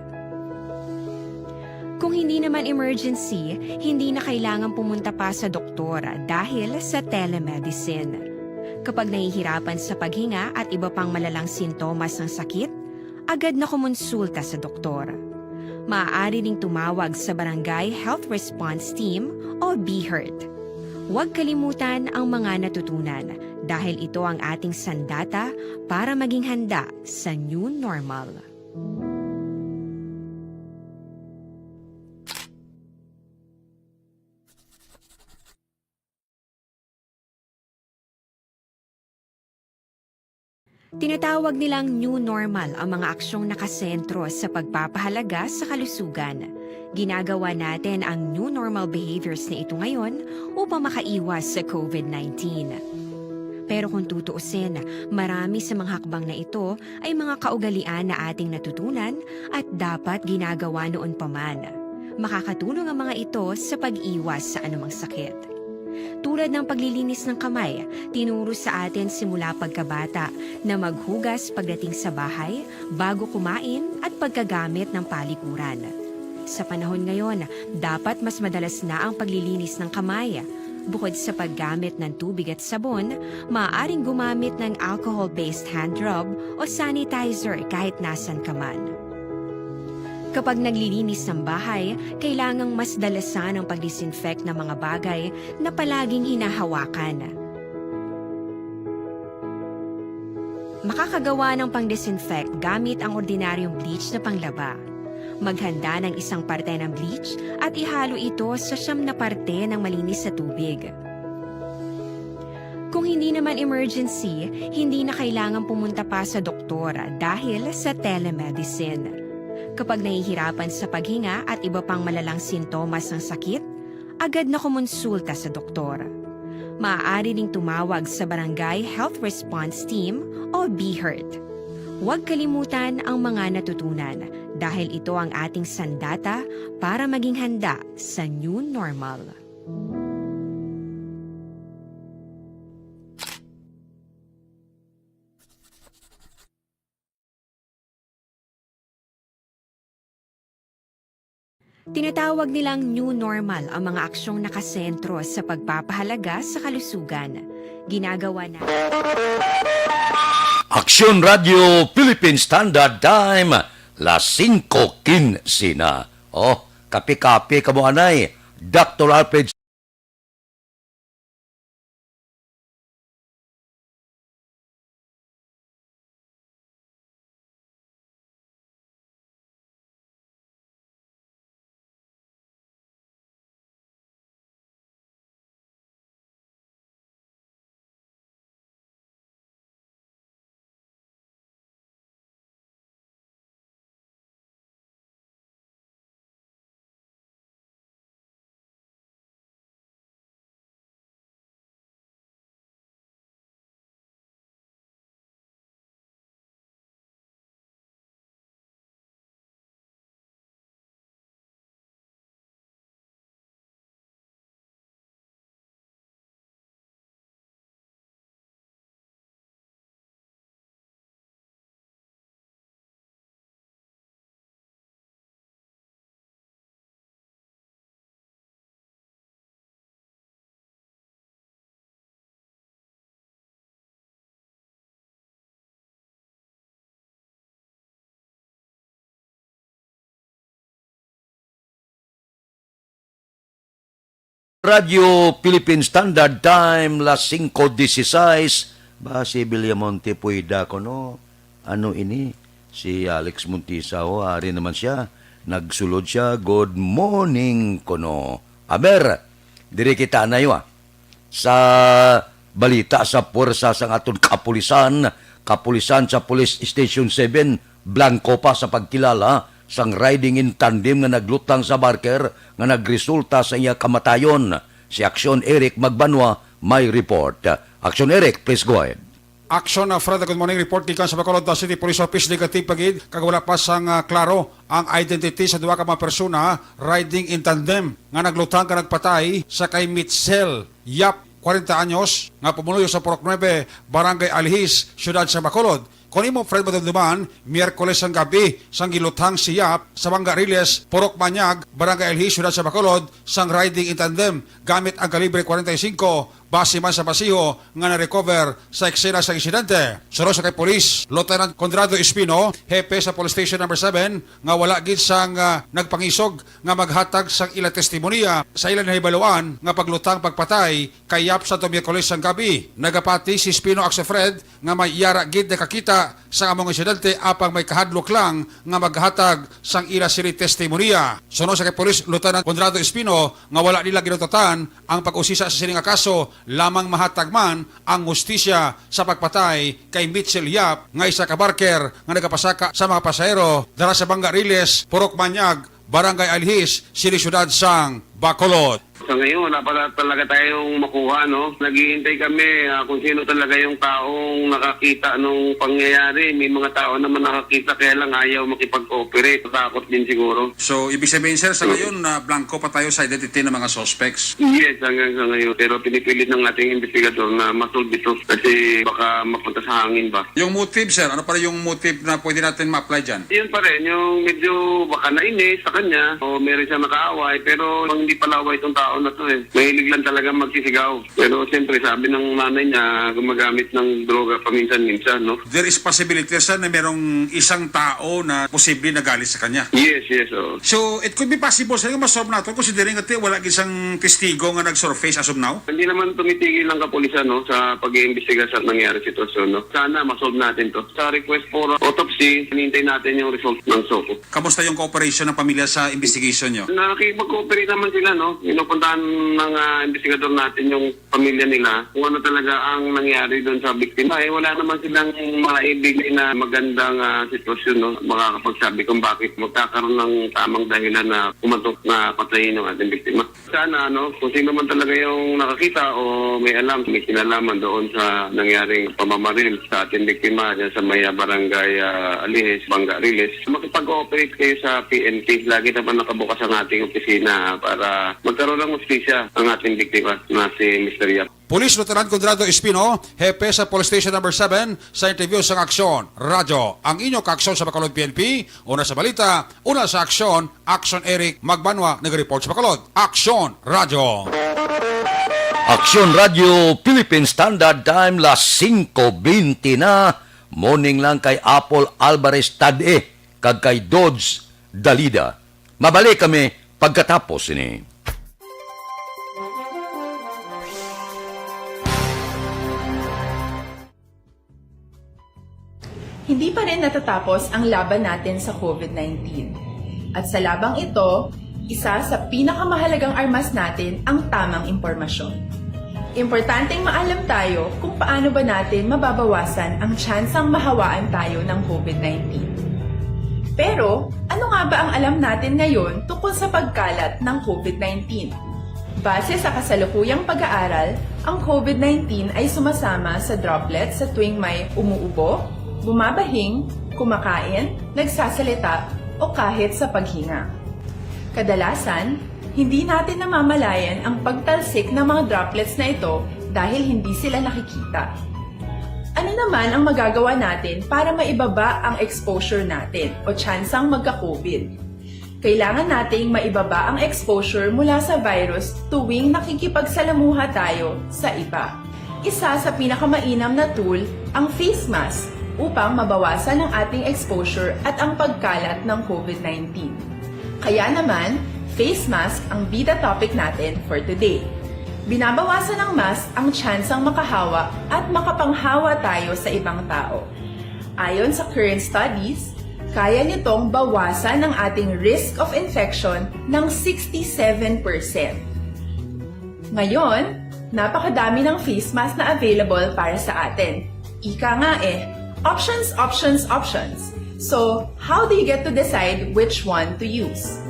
Kung hindi naman emergency, hindi na kailangan pumunta pa sa doktor dahil sa telemedicine. Kapag nahihirapan sa paghinga at iba pang malalang sintomas ng sakit, agad na kumonsulta sa doktor. Maaari ring tumawag sa Barangay Health Response Team o BHERT. Huwag kalimutan ang mga natutunan dahil ito ang ating sandata para maging handa sa new normal. Tinatawag nilang new normal ang mga aksyong nakasentro sa pagpapahalaga sa kalusugan. Ginagawa natin ang new normal behaviors na ito ngayon upang makaiwas sa COVID nineteen. Pero kung tutuusin, marami sa mga hakbang na ito ay mga kaugalian na ating natutunan at dapat ginagawa noon pa man. Makakatulong ang mga ito sa pag-iwas sa anumang sakit. Tulad ng paglilinis ng kamay, tinuro sa atin simula pagkabata na maghugas pagdating sa bahay, bago kumain at pagkagamit ng palikuran. Sa panahon ngayon, dapat mas madalas na ang paglilinis ng kamay. Bukod sa paggamit ng tubig at sabon, maaaring gumamit ng alcohol-based hand rub o sanitizer kahit nasan ka man. Kapag naglilinis ng bahay, kailangang mas dalasan ang pag-disinfect ng mga bagay na palaging hinahawakan. Makakagawa ng pang-disinfect gamit ang ordinaryong bleach na panglaba. Maghanda ng isang parte ng bleach at ihalo ito sa siyam na parte ng malinis na tubig. Kung hindi naman emergency, hindi na kailangan pumunta pa sa doktor dahil sa telemedicine. Kapag nahihirapan sa paghinga at iba pang malalang sintomas ng sakit, agad na kumonsulta sa doktor. Maaari ding tumawag sa Barangay Health Response Team o BHERT. Huwag kalimutan ang mga natutunan dahil ito ang ating sandata para maging handa sa new normal. Tinatawag nilang new normal ang mga aksyong nakasentro sa pagpapahalaga sa kalusugan. Ginagawa na Aksyon Radio Philippine Standard Time, las singko kinse na. Oh, kape-kape kamo anay, Doctor Alfred. Radyo Philippine Standard Time, las singko dieciséis. Ba, si Villamonte Puida ko, no? Ano ini? Si Alex Montisa, oh, ari naman siya. Nagsulod siya, "Good morning," kuno. Aber, diri kita na, ah. Sa balita sa puwersa sang aton kapulisan, kapulisan sa Police Station seven, blanko pa sa pagkilala sang riding in tandem nga naglutang sa barker nga nagresulta sa iya kamatayon. Si Aksyon Eric Magbanwa may report. Aksyon Eric, please go ahead. Action, uh, Fred, good morning. Report gikan sa Bacolod, uh, City Police Office, negative pa gid, kag wala pa sang, uh, klaro ang identity sa duha ka mga persona riding in tandem nga naglutang kag nagpatay sa kay Mitchell Yap, kwarenta anyos, nga pumuluyo sa Purok nuebe, Barangay Alihis, Siyudad sa Bacolod. Kon imo, Fred, madumduman, Miyerkules sang gabi sang giluthang si Yap sa Bangga Riles, Purok Manyag, Barangay Alihis, Siyudad sa Bacolod, sang riding in tandem gamit ang kalibre kwarenta y cinco, base man sa basiho nga na-recover sa eksena sa insidente. Suno sa kay Police Lieutenant Conrado Espino, hepe sa Police Station Number seven, nga wala gid sang, ah, nagpangisog nga maghatag sang ila testimonya sa ila nahibaluan nga paglutang pagpatay kay Yap sa Miyerkules sang gabi. Nagapati si Espino, Aksyon Fred, nga may yara gid nakakita sa among insidente, apang may kahadlok lang nga maghatag sang ila sini testimonya. Suno sa kay Police Lieutenant Conrado Espino, nga wala nila ginutatan ang pag-usisa sa sini nga kaso, lamang mahatag man ang hustisya sa pagpatay kay Mitchell Yap, nga isa ka barker nga nagapasaka sa mga pasahero dara sa Bangga Riles, Purok Manyag, Barangay Alihis, sini siyudad sang Bacolod. Sa ngayon, wala pa talaga tayong makuha, no? Naghihintay kami, ah, kung sino talaga yung taong nakakita nung pangyayari. May mga tao naman nakakita, kaya lang ayaw makipag-cooperate. Takot din siguro. So, ibig sabihin, sir, sa ngayon, ah, blanco pa tayo sa identity ng mga suspects? Yes, hanggang sa ngayon. Pero pinipilit ng ating investigador na masolve ito kasi baka mapunta sa hangin ba. Yung motive, sir, ano pa rin yung motive na pwede natin ma-apply dyan? Yun pa rin, yung medyo baka nainis sa kanya o meron siyang nakaaway, pero hindi pala away itong tao na to eh. Mahilig lang talaga magsisigaw. Pero siyempre, sabi ng nanay niya, gumagamit ng droga paminsan-minsan, no? There is possibility, sir, na merong isang tao na posible nagalit sa kanya. Yes, yes, oo. So, it could be possible, sir, nga masolve nato considering nga ti-, wala gid sang testigo nga nag-surface as of now? Hindi naman tumitigil ang kapulisan, no, sa pag-iimbestiga sa nangyari sitwasyon, no? Sana masolve natin to. Sa request for autopsy, hinihintay natin yung result ng SOCO. Kamusta yung cooperation ng pamilya sa investigation nyo? Nakikipag-cooperate naman sila, no? Pinupuntahan ng, ah, investigador natin yung pamilya nila kung ano talaga ang nangyari doon sa biktima. Eh, wala naman silang maibigay na magandang, ah, sitwasyon, no? Makakapagsabi kung bakit magkakaroon ng tamang dahilan na pumatok na patayin ang ating biktima. Sana, ano, kung sino man talaga yung nakakita o may alam, may kinalaman doon sa nangyaring pamamaril sa ating biktima dyan sa may, ah, barangay, ah, Alihis, Bangga Riles, makipag-cooperate kayo sa P N P. Lagi naman nakabukas ang ating opisina para magkaroon ng hustisya ang ating biktima na si Mister Yap. Police Lieutenant Conrado Espino, hepe sa Police Station Number seven, sa interview sang Aksyon Radyo. Ang inyo kaaksyon sa Bacolod P N P, una sa balita, una sa aksyon, Aksyon Eric Magbanwa, nag-report sa Bacolod. Aksyon Radyo. Aksyon Radyo, Philippine Standard Time, las singko bente na. Morning lang kay Apple Alvarez Tadie kag kay Dodge Dalida. Mabalik kami pagkatapos ini. Hindi pa rin natatapos ang laban natin sa COVID nineteen. At sa labang ito, isa sa pinakamahalagang armas natin ang tamang impormasyon. Importanteng maalam tayo kung paano ba natin mababawasan ang tsansang mahawaan tayo ng COVID nineteen. Pero, ano nga ba ang alam natin ngayon tungkol sa pagkalat ng COVID nineteen? Base sa kasalukuyang pag-aaral, ang COVID nineteen ay sumasama sa droplets sa tuwing may umuubo, bumabahing, kumakain, nagsasalita, o kahit sa paghinga. Kadalasan, hindi natin namamalayan ang pagtalsik ng mga droplets na ito dahil hindi sila nakikita. Ano naman ang magagawa natin para maibaba ang exposure natin o tsansang magka-COVID? Kailangan nating maibaba ang exposure mula sa virus tuwing nakikipagsalamuha tayo sa iba. Isa sa pinakamainam na tool ang face mask upang mabawasan ang ating exposure at ang pagkalat ng COVID nineteen. Kaya naman, Face mask ang bida topic natin for today. Binabawasan ng mask ang tsansang makahawa at makapanghawa tayo sa ibang tao. Ayon sa current studies, kaya nitong bawasan ang ating risk of infection ng sixty-seven percent. Ngayon, napakadami ng face mask na available para sa atin. Ika nga eh, options, options, options. So, how do you get to decide which one to use?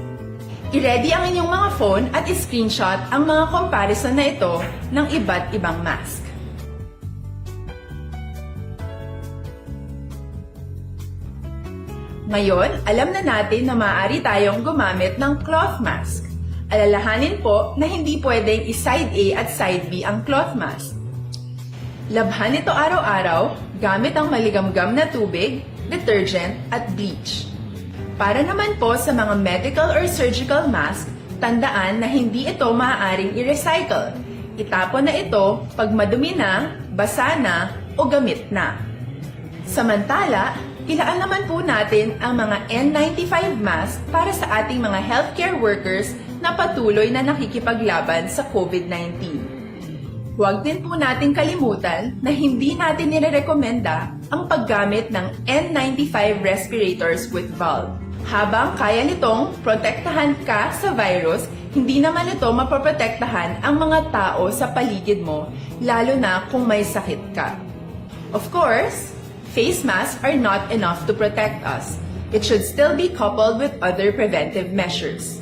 I-ready ang inyong mga phone at i-screenshot ang mga comparison na ito ng iba't ibang mask. Ngayon, alam na natin na maaari tayong gumamit ng cloth mask. Alalahanin po na hindi pwedeng i-side A at side B ang cloth mask. Labhan ito araw-araw gamit ang maligamgam na tubig, detergent, at bleach. Para naman po sa mga medical or surgical mask, tandaan na hindi ito maaaring i-recycle. Itapon na ito pag madumi na, basa na, o gamit na. Samantala, ilaan naman po natin ang mga N ninety-five mask para sa ating mga healthcare workers na patuloy na nakikipaglaban sa COVID nineteen. Huwag din po nating kalimutan na hindi natin nirerekomenda ang paggamit ng N ninety-five respirators with valve. Habang kaya nitong protektahan ka sa virus, hindi naman ito mapoprotektahan ang mga tao sa paligid mo, lalo na kung may sakit ka. Of course, face masks are not enough to protect us. It should still be coupled with other preventive measures.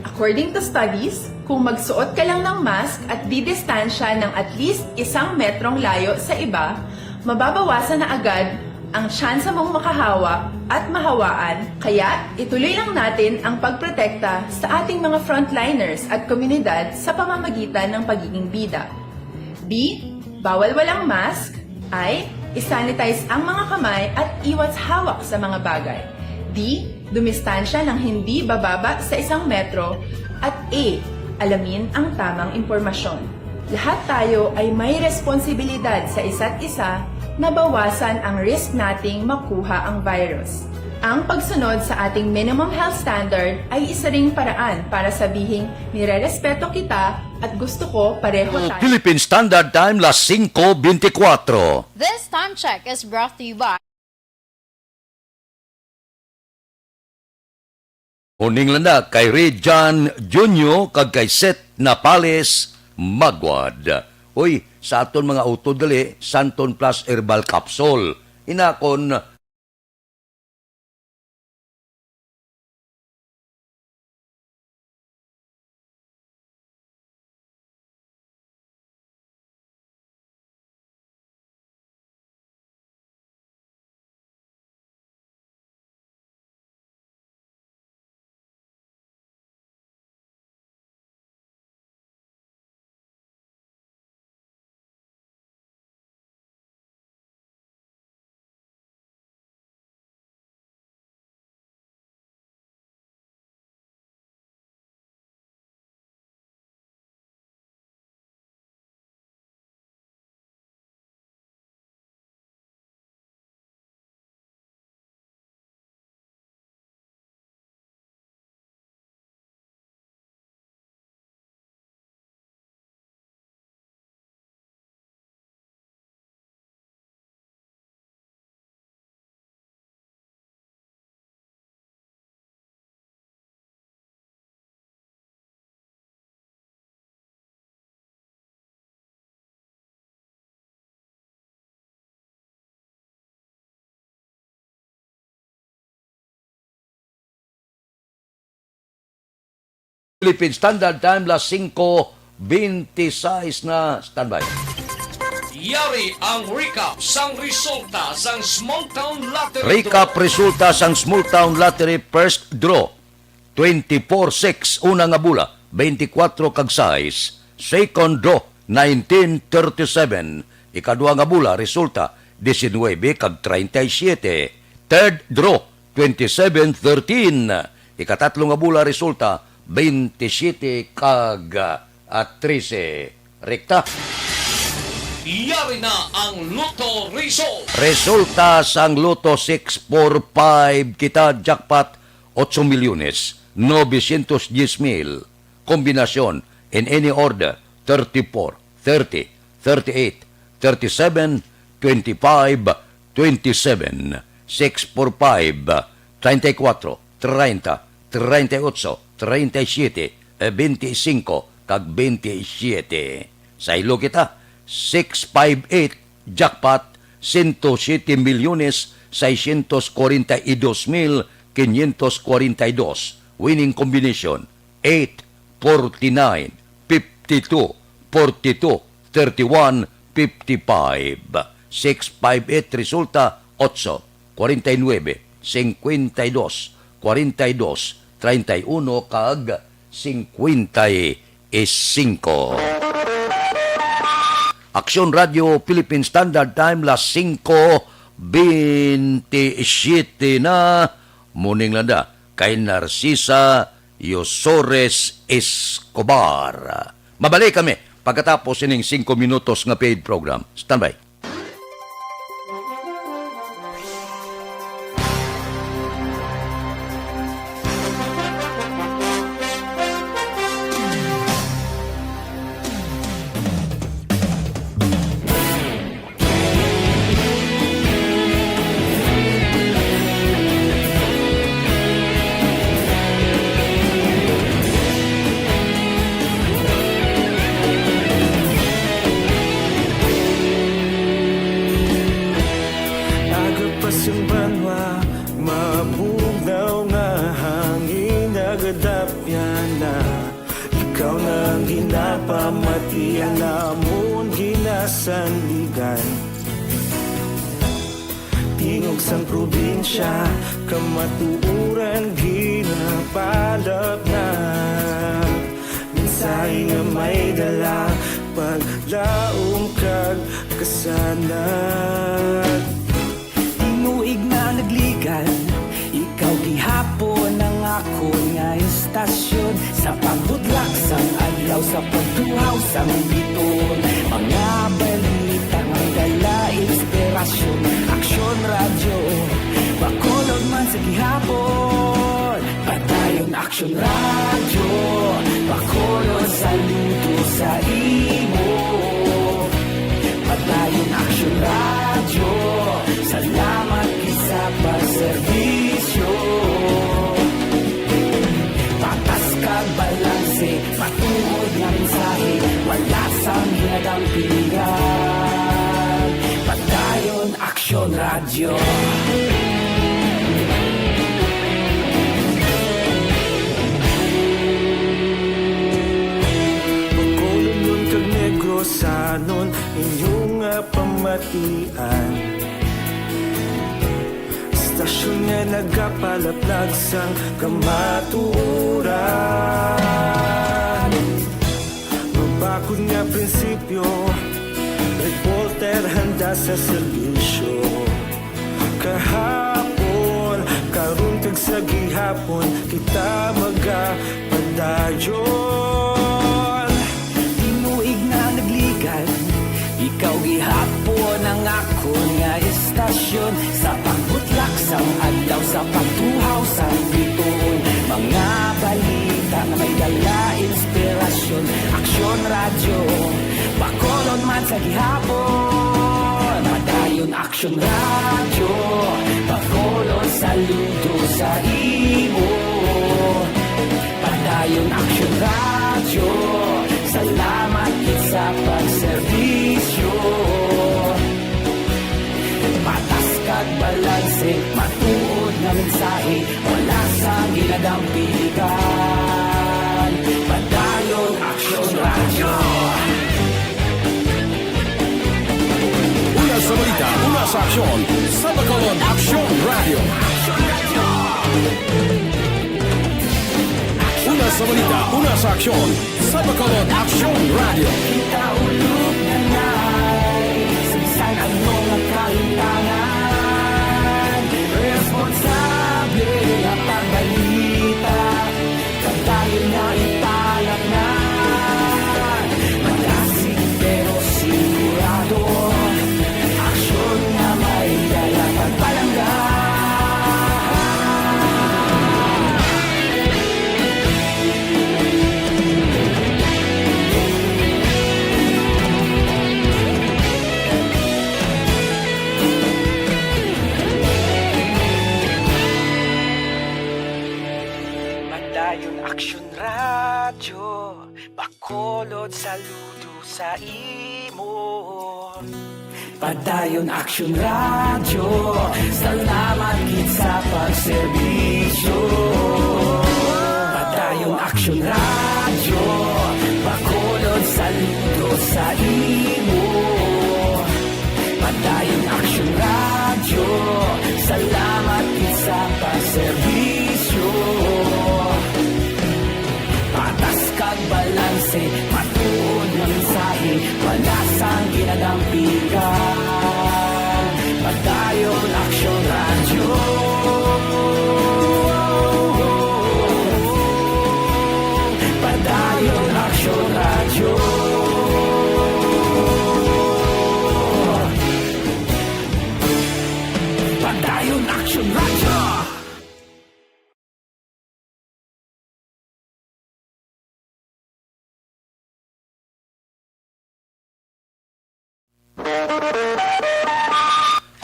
According to studies, kung magsuot ka lang ng mask at didistansya ng at least isang metrong layo sa iba, mababawasan na agad ang tsansa mong makahawa at mahawaan, kaya ituloy lang natin ang pagprotekta sa ating mga frontliners at komunidad sa pamamagitan ng pagiging bida. B, bawal walang mask. I, isanitize ang mga kamay at iwas hawak sa mga bagay. D, dumistansya ng hindi bababa sa isang metro. At E, alamin ang tamang impormasyon. Lahat tayo ay may responsibilidad sa isa't isa na bawasan ang risk nating makuha ang virus. Ang pagsunod sa ating minimum health standard ay isa ring paraan para sabihing nirerespeto kita at gusto ko pareho tayo. Philippine Standard Time, las singko beintikwatro. This time check is brought to you by Morning lang na kay Ray John Junio kag kay Seth Napales Magwad. Uy, sa aton mga utod gali, Santon Plus Herbal Capsule. Inakon, Philippine Standard Time, las singko beintiseis na. Standby. Yari ang recap sang resulta sang Small Town Lottery Recap Draw. Resulta sang Small Town Lottery First Draw, twenty-four six, una nga bola, twenty-four kag sais, second draw, nineteen thirty-seven, ikadua nga bola, resulta, diecinuebe kag treinta y siete, third draw, twenty-seven thirteen, ikatatlo nga bola, resulta, veintisiete kag, ah, trese. Rekta. Yari na ang Lotto Result. Resulta sang Lotto six four five, kita jackpot, otso milyones. novecientos diez mil. Kombinasyon in any order, thirty-four, thirty, thirty-eight, thirty-seven, twenty-five, twenty-seven, six four five, treinta y cuatro, treinta, treinta y ocho, treinta y siete, eh, veinticinco, kag veintisiete. Saylo kita, six five eight, jackpot, ciento siete milyones seiscientos cuarenta y dos mil quinientos cuarenta y dos. Winning combination, eight, forty-nine, fifty-two, forty-two, thirty-one, fifty-five. Six five eight resulta, ocho, forty-nine, fifty-two, forty-two, thirty-one, kag cincuenta y cinco. Aksyon Radio Philippine Standard Time, las cinco veintisiete na. Muning landa kay Narcisa Yosores Escobar. Mabalik kami pagkatapos ining singko minutos nga paid program. Standby. Aga pa sang banwa, mabugnaw nga hangin, nagadapyan na. Ikaw na ang ginapamati, ang amon ginasandigan. Tingog sang probinsya, kamatuoran ginapalapnag. Mensahe nga may dala, paglaom kag kasanag. Tinuig na nagligan, ikaw gihapon ang akon nga istasyon. Sa pagbudlak sang adlaw, sa pagtuhaw sang biton, mga balita nga may dala inspirasyon. Aksyon Radyo, Bacolod man sa gihapon. Padayon Aksyon Radyo, Bacolod, saludo sa imo. Padayon Aksyon Radyo, salamat gid sa pagserbisyo. Patas kag balanse, matuod nga mensahe, wala sang ginadampigan. Padayon Aksyon Radyo. Bacolodnon kag Negrosanon, inyo nga pamatian. Istasyon nga nagapalaplag sang kamatuoran. Mabakod nga prinsipyo, reporter handa sa serbisyo. Kahapon, karon, kag sa gihapon, kita magapadayon. Tinuig na nagligan, ikaw gihapon ang akon nga istasyon. Sa pagbutlak sang adlaw, sa pagtuhaw sang biton, mga balita nga may dala inspirasyon. Aksyon Radyo, Bacolod man sa gihapon. Padayon Aksyon Radyo, Bacolod, saludo sa imo. Padayon Aksyon Radyo, salamat gid sa pagserbisyo. Patas kag balanse, matuod nga mensahe, wala sang ginadampigan. Padayon Aksyon Radyo. Una sa balita, una sa aksyon, sa Bacolod Aksyon Radyo. Una sa balita, una sa aksyon, sa Bacolod Aksyon Radyo. Kita ulog na nai sa bisan ano nga kahitangan. Responsable nga pagbalita, padayon na ipalapngan. Magasig pero sigurado, aksyon nga may dala pagpalangga. Saludo sa imo. Padayon Aksyon Radyo, salamat gid sa pagserbisyo. Padayon Aksyon Radyo, Bacolod, saludo sa imo. Padayon Aksyon Radyo, salamat gid sa pagserbisyo. Patas kag balanse, matuod nga mensahe, wala sang ginadampigan. Padayon Aksyon Radyo. Padayon Aksyon Radyo. Padayon Aksyon Radyo.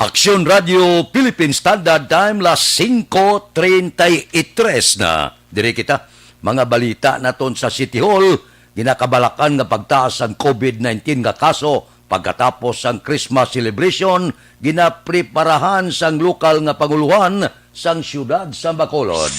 Aksyon Radio Philippine Standard Time, las singko treinta y tres na. Diri kita, mga balita naton sa City Hall, ginakabalakan nga pagtaas ang covid nineteen nga kaso pagkatapos sang Christmas celebration, ginapreparahan sang lokal nga panguluhan sang siyudad sa Bacolod.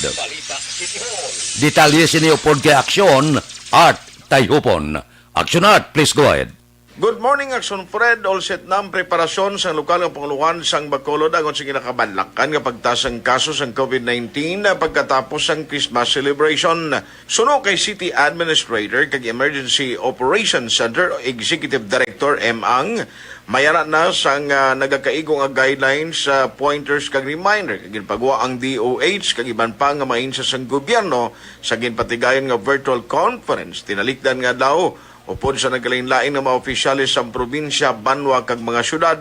Detalye sini upod kay Aksyon, Art Tayhupon. Aksyon Art, please go ahead. Good morning, Aksyon Fred. All set na ang preparasyon sang lokal nga panguluhan sang Bacolod angon sa ginakabalakan nga pagtaas sang kaso sang covid nineteen pagkatapos sang Christmas celebration. Suno kay City Administrator kag Emergency Operations Center Executive Director M. Ang, may ara na sang, ah, nagakaigo nga guidelines, ah, pointers kag reminder nga ginpagwa ang D O H kag iban pa nga mga ahensya sang gobyerno sa ginpatigayon nga virtual conference tinalikdan nga adlaw. Upod sa nagkalainlain nga mga opisyales sang probinsya, banwa kag mga syudad,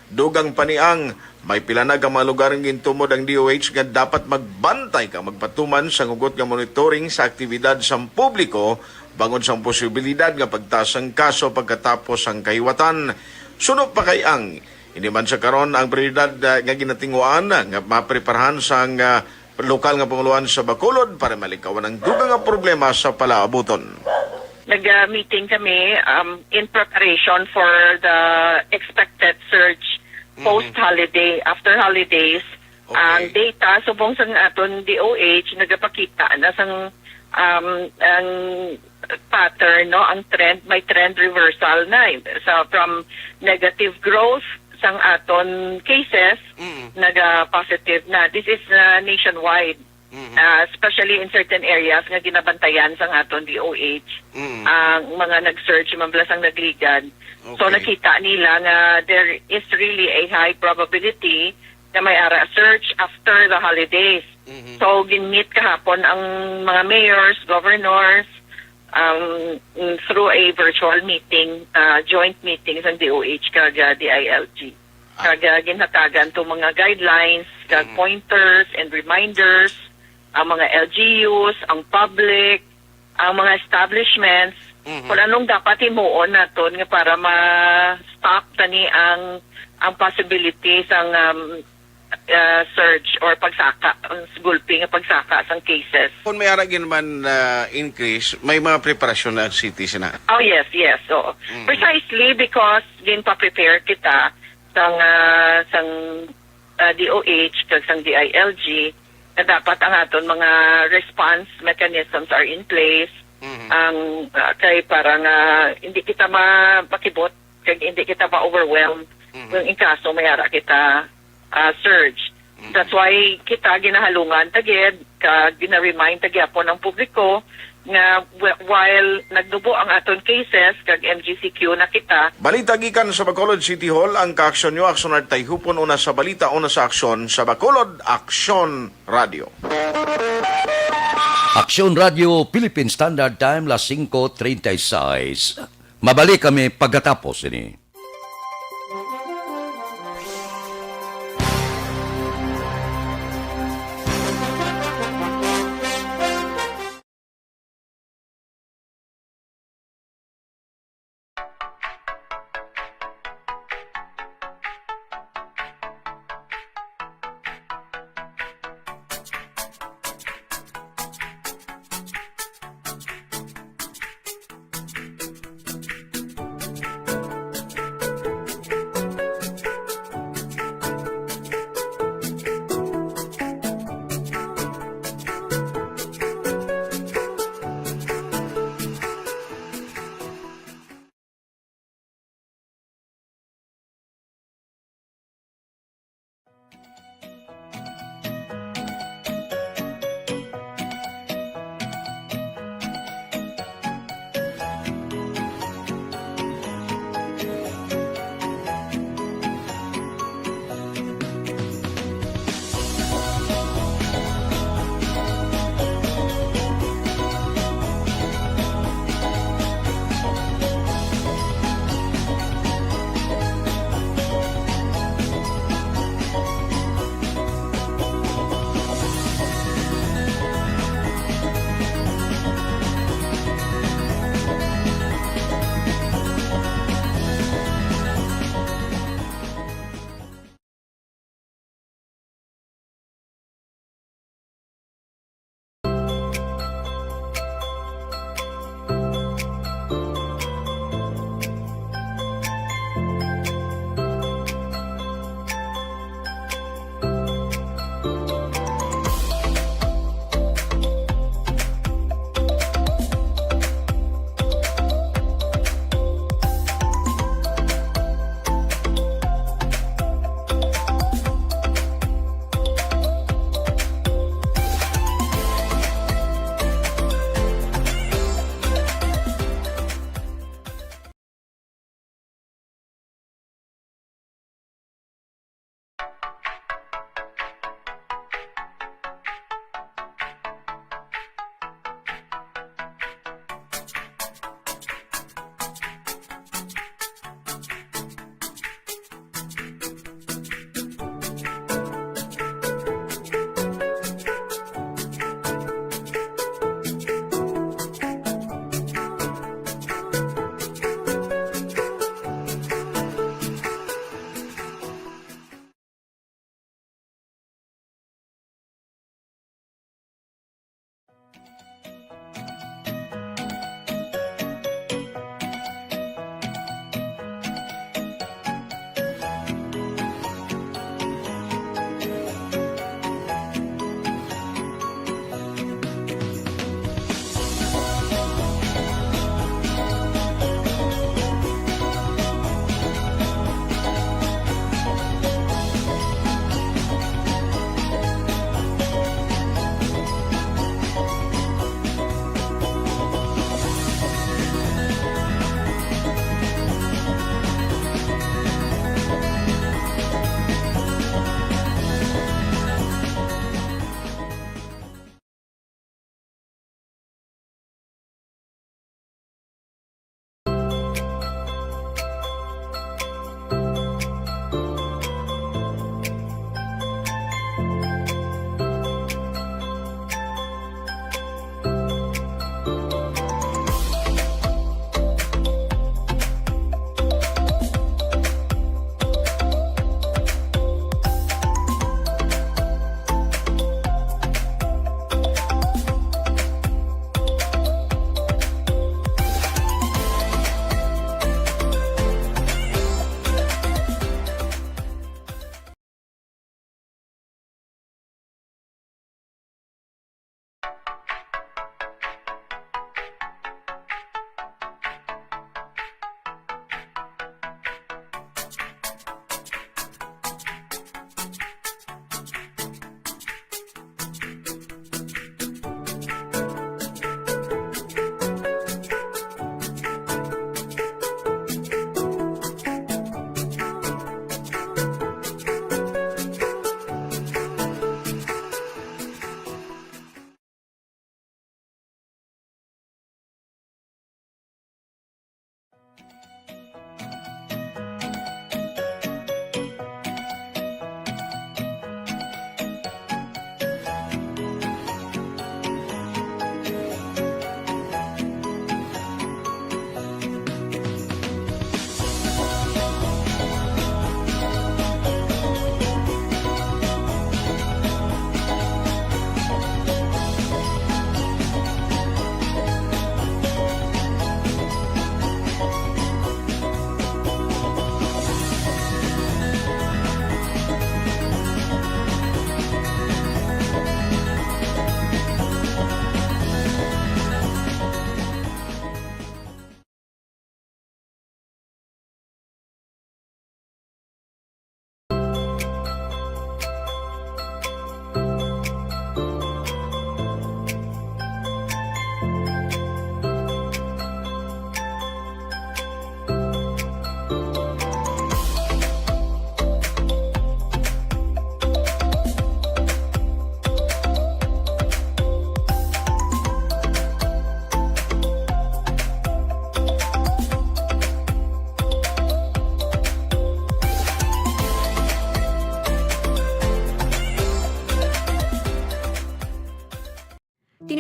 dugang pa ni Ang, may pila na ka mga lugar nga gintumod ang D O H nga dapat magbantay kag magpatuman sang hugot nga monitoring sa aktibidad sang publiko bangod sang posibilidad nga pagtaas sang kaso pagkatapos sang kahiwatan. Suno pa kay Ang, ini man sa karon ang prioridad, ah, nga ginatinguhaan nga mapreparahan sang, ah, lokal nga panguluhan sa Bacolod para malikawan ang dugang nga problema sa palaabuton. Nag-meeting kami, um, in preparation for the expected surge Mhm. post-holiday, after holidays. Okay. Ang data subong sang aton D O H nagapakita na sang, um, ang pattern, no, ang trend, may trend reversal na, eh. So, from negative growth sang aton cases, Mm. naga-positive na. This is, uh, nationwide. Mm. Uh, especially in certain areas nga ginabantayan sang aton D O H, Mm. ang mga nag-surge man bala sang nagligad. So, Okay. nakita nila nga there is really a high probability na may ara surge after the holidays. Mhm. So, gin-meet kahapon ang mga mayors, governors, um, through a virtual meeting, uh, joint meeting sang D O H kag, uh, D I L G. Ah. Kag, uh, ginhatagan to mga guidelines, kag Mhm. pointers and reminders, ang mga L G Us, ang public, ang mga establishments, Mhm. kung anong dapat himuon naton nga para ma-stop tani ang, ang possibility sang, um, uh, surge or pagsaka, ang gulpi nga pagsaka sang cases. Kung may ara gid man, uh, increase, may mga preparasyon na ang city sina? Oh, yes, yes. Oo. Mhm. Precisely because ginpa-prepare kita sang, uh, sang, uh, D O H kag sang D I L G na dapat ang aton mga response mechanisms are in place. Mhm. Ang, uh, kay para nga hindi kita ma-, makibot kag hindi kita ma-overwhelm Mhm. kung in kaso may ara kita, ah, surge. Mhm. That's why kita ginahalungan ta gid, kag gina-remind ta gyapon ang publiko nga wh-, while nagnubo ang aton cases kag M G C Q na kita. Balita gikan sa Bacolod City Hall, ang kaaksyon nyo, Aksyon Art Tayhupon, una sa balita, una sa aksyon sa Bacolod, Aksyon Radio. Aksyon Radio, Philippine Standard Time, las singko treinta y seis. Mabalik kami pagkatapos ini.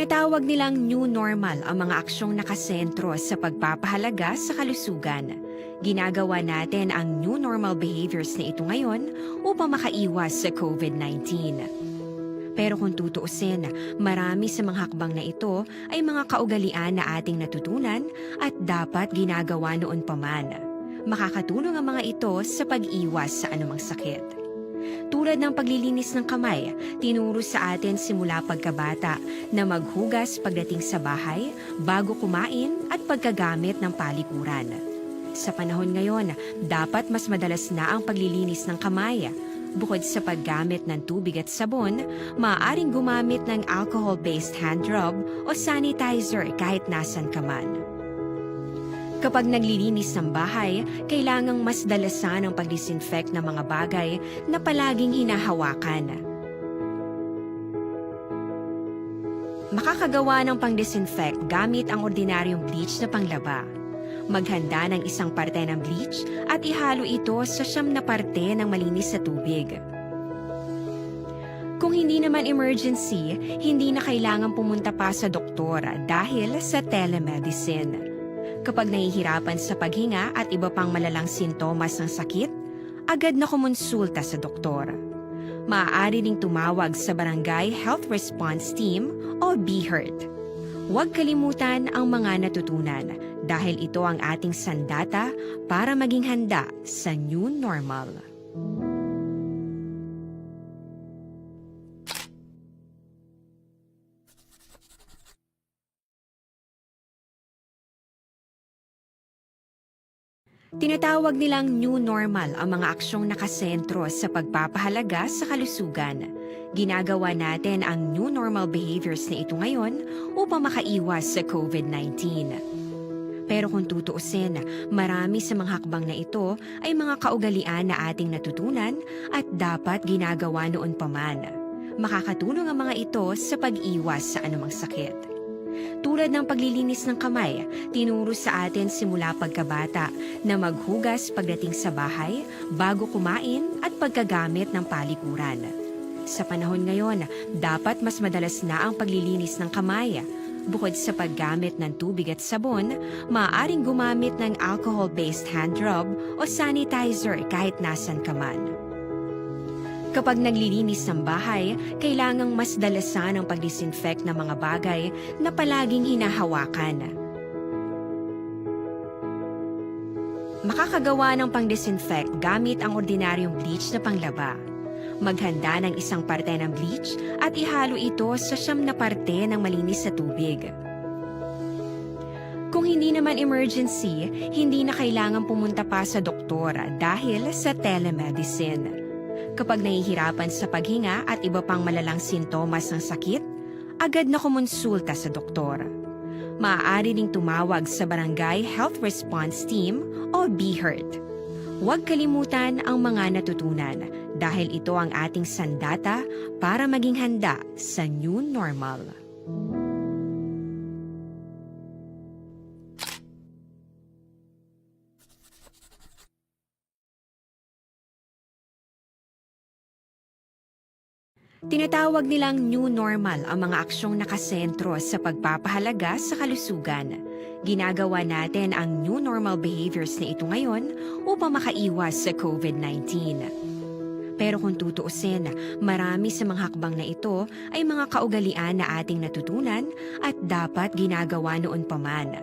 Tinatawag nilang new normal ang mga aksyong nakasentro sa pagpapahalaga sa kalusugan. Ginagawa natin ang new normal behaviors na ito ngayon upang makaiwas sa COVID nineteen. Pero kung tutuusin, marami sa mga hakbang na ito ay mga kaugalian na ating natutunan at dapat ginagawa noon pa man. Makakatulong ang mga ito sa pag-iwas sa anumang sakit. Tulad ng paglilinis ng kamay, tinuro sa atin simula pagkabata na maghugas pagdating sa bahay, bago kumain, at pagkagamit ng palikuran. Sa panahon ngayon, dapat mas madalas na ang paglilinis ng kamay. Bukod sa paggamit ng tubig at sabon, maaaring gumamit ng alcohol-based hand rub o sanitizer kahit nasan ka man. Kapag naglilinis ng bahay, kailangang mas dalasan ang pag-disinfect ng mga bagay na palaging hinahawakan. Makakagawa ng pang-disinfect gamit ang ordinaryong bleach na panglaba. Maghanda ng isang parte ng bleach at ihalo ito sa siyam na parte ng malinis na tubig. Kung hindi naman emergency, hindi na kailangan pumunta pa sa doktor dahil sa telemedicine. Kapag nahihirapan sa paghinga at iba pang malalang sintomas ng sakit, agad na kumonsulta sa doktor. Maaari ding tumawag sa Barangay Health Response Team o BHERT. Huwag kalimutan ang mga natutunan dahil ito ang ating sandata para maging handa sa new normal. Tinatawag nilang new normal ang mga aksyong nakasentro sa pagpapahalaga sa kalusugan. Ginagawa natin ang new normal behaviors na ito ngayon upang makaiwas sa COVID nineteen. Pero kung tutuusin, marami sa mga hakbang na ito ay mga kaugalian na ating natutunan at dapat ginagawa noon pa man. Makakatulong ang mga ito sa pag-iwas sa anumang sakit. Tulad ng paglilinis ng kamay, tinuro sa atin simula pagkabata na maghugas pagdating sa bahay, bago kumain, at pagkagamit ng palikuran. Sa panahon ngayon, dapat mas madalas na ang paglilinis ng kamay. Bukod sa paggamit ng tubig at sabon, maaaring gumamit ng alcohol-based hand rub o sanitizer kahit nasan ka man. Kapag naglilinis ng bahay, kailangang mas dalasan ang pag-disinfect ng mga bagay na palaging hinahawakan. Makakagawa ng pang-disinfect gamit ang ordinaryong bleach na panglaba. Maghanda ng isang parte ng bleach at ihalo ito sa siyam na parte ng malinis na tubig. Kung hindi naman emergency, hindi na kailangan pumunta pa sa doktor dahil sa telemedicine. Kapag nahihirapan sa paghinga at iba pang malalang sintomas ng sakit, agad na kumonsulta sa doktor. Maaari ding tumawag sa Barangay Health Response Team o BHERT. Huwag kalimutan ang mga natutunan dahil ito ang ating sandata para maging handa sa new normal. Tinatawag nilang new normal ang mga aksyong nakasentro sa pagpapahalaga sa kalusugan. Ginagawa natin ang new normal behaviors na ito ngayon upang makaiwas sa COVID nineteen. Pero kung tutuusin, marami sa mga hakbang na ito ay mga kaugalian na ating natutunan at dapat ginagawa noon pa man.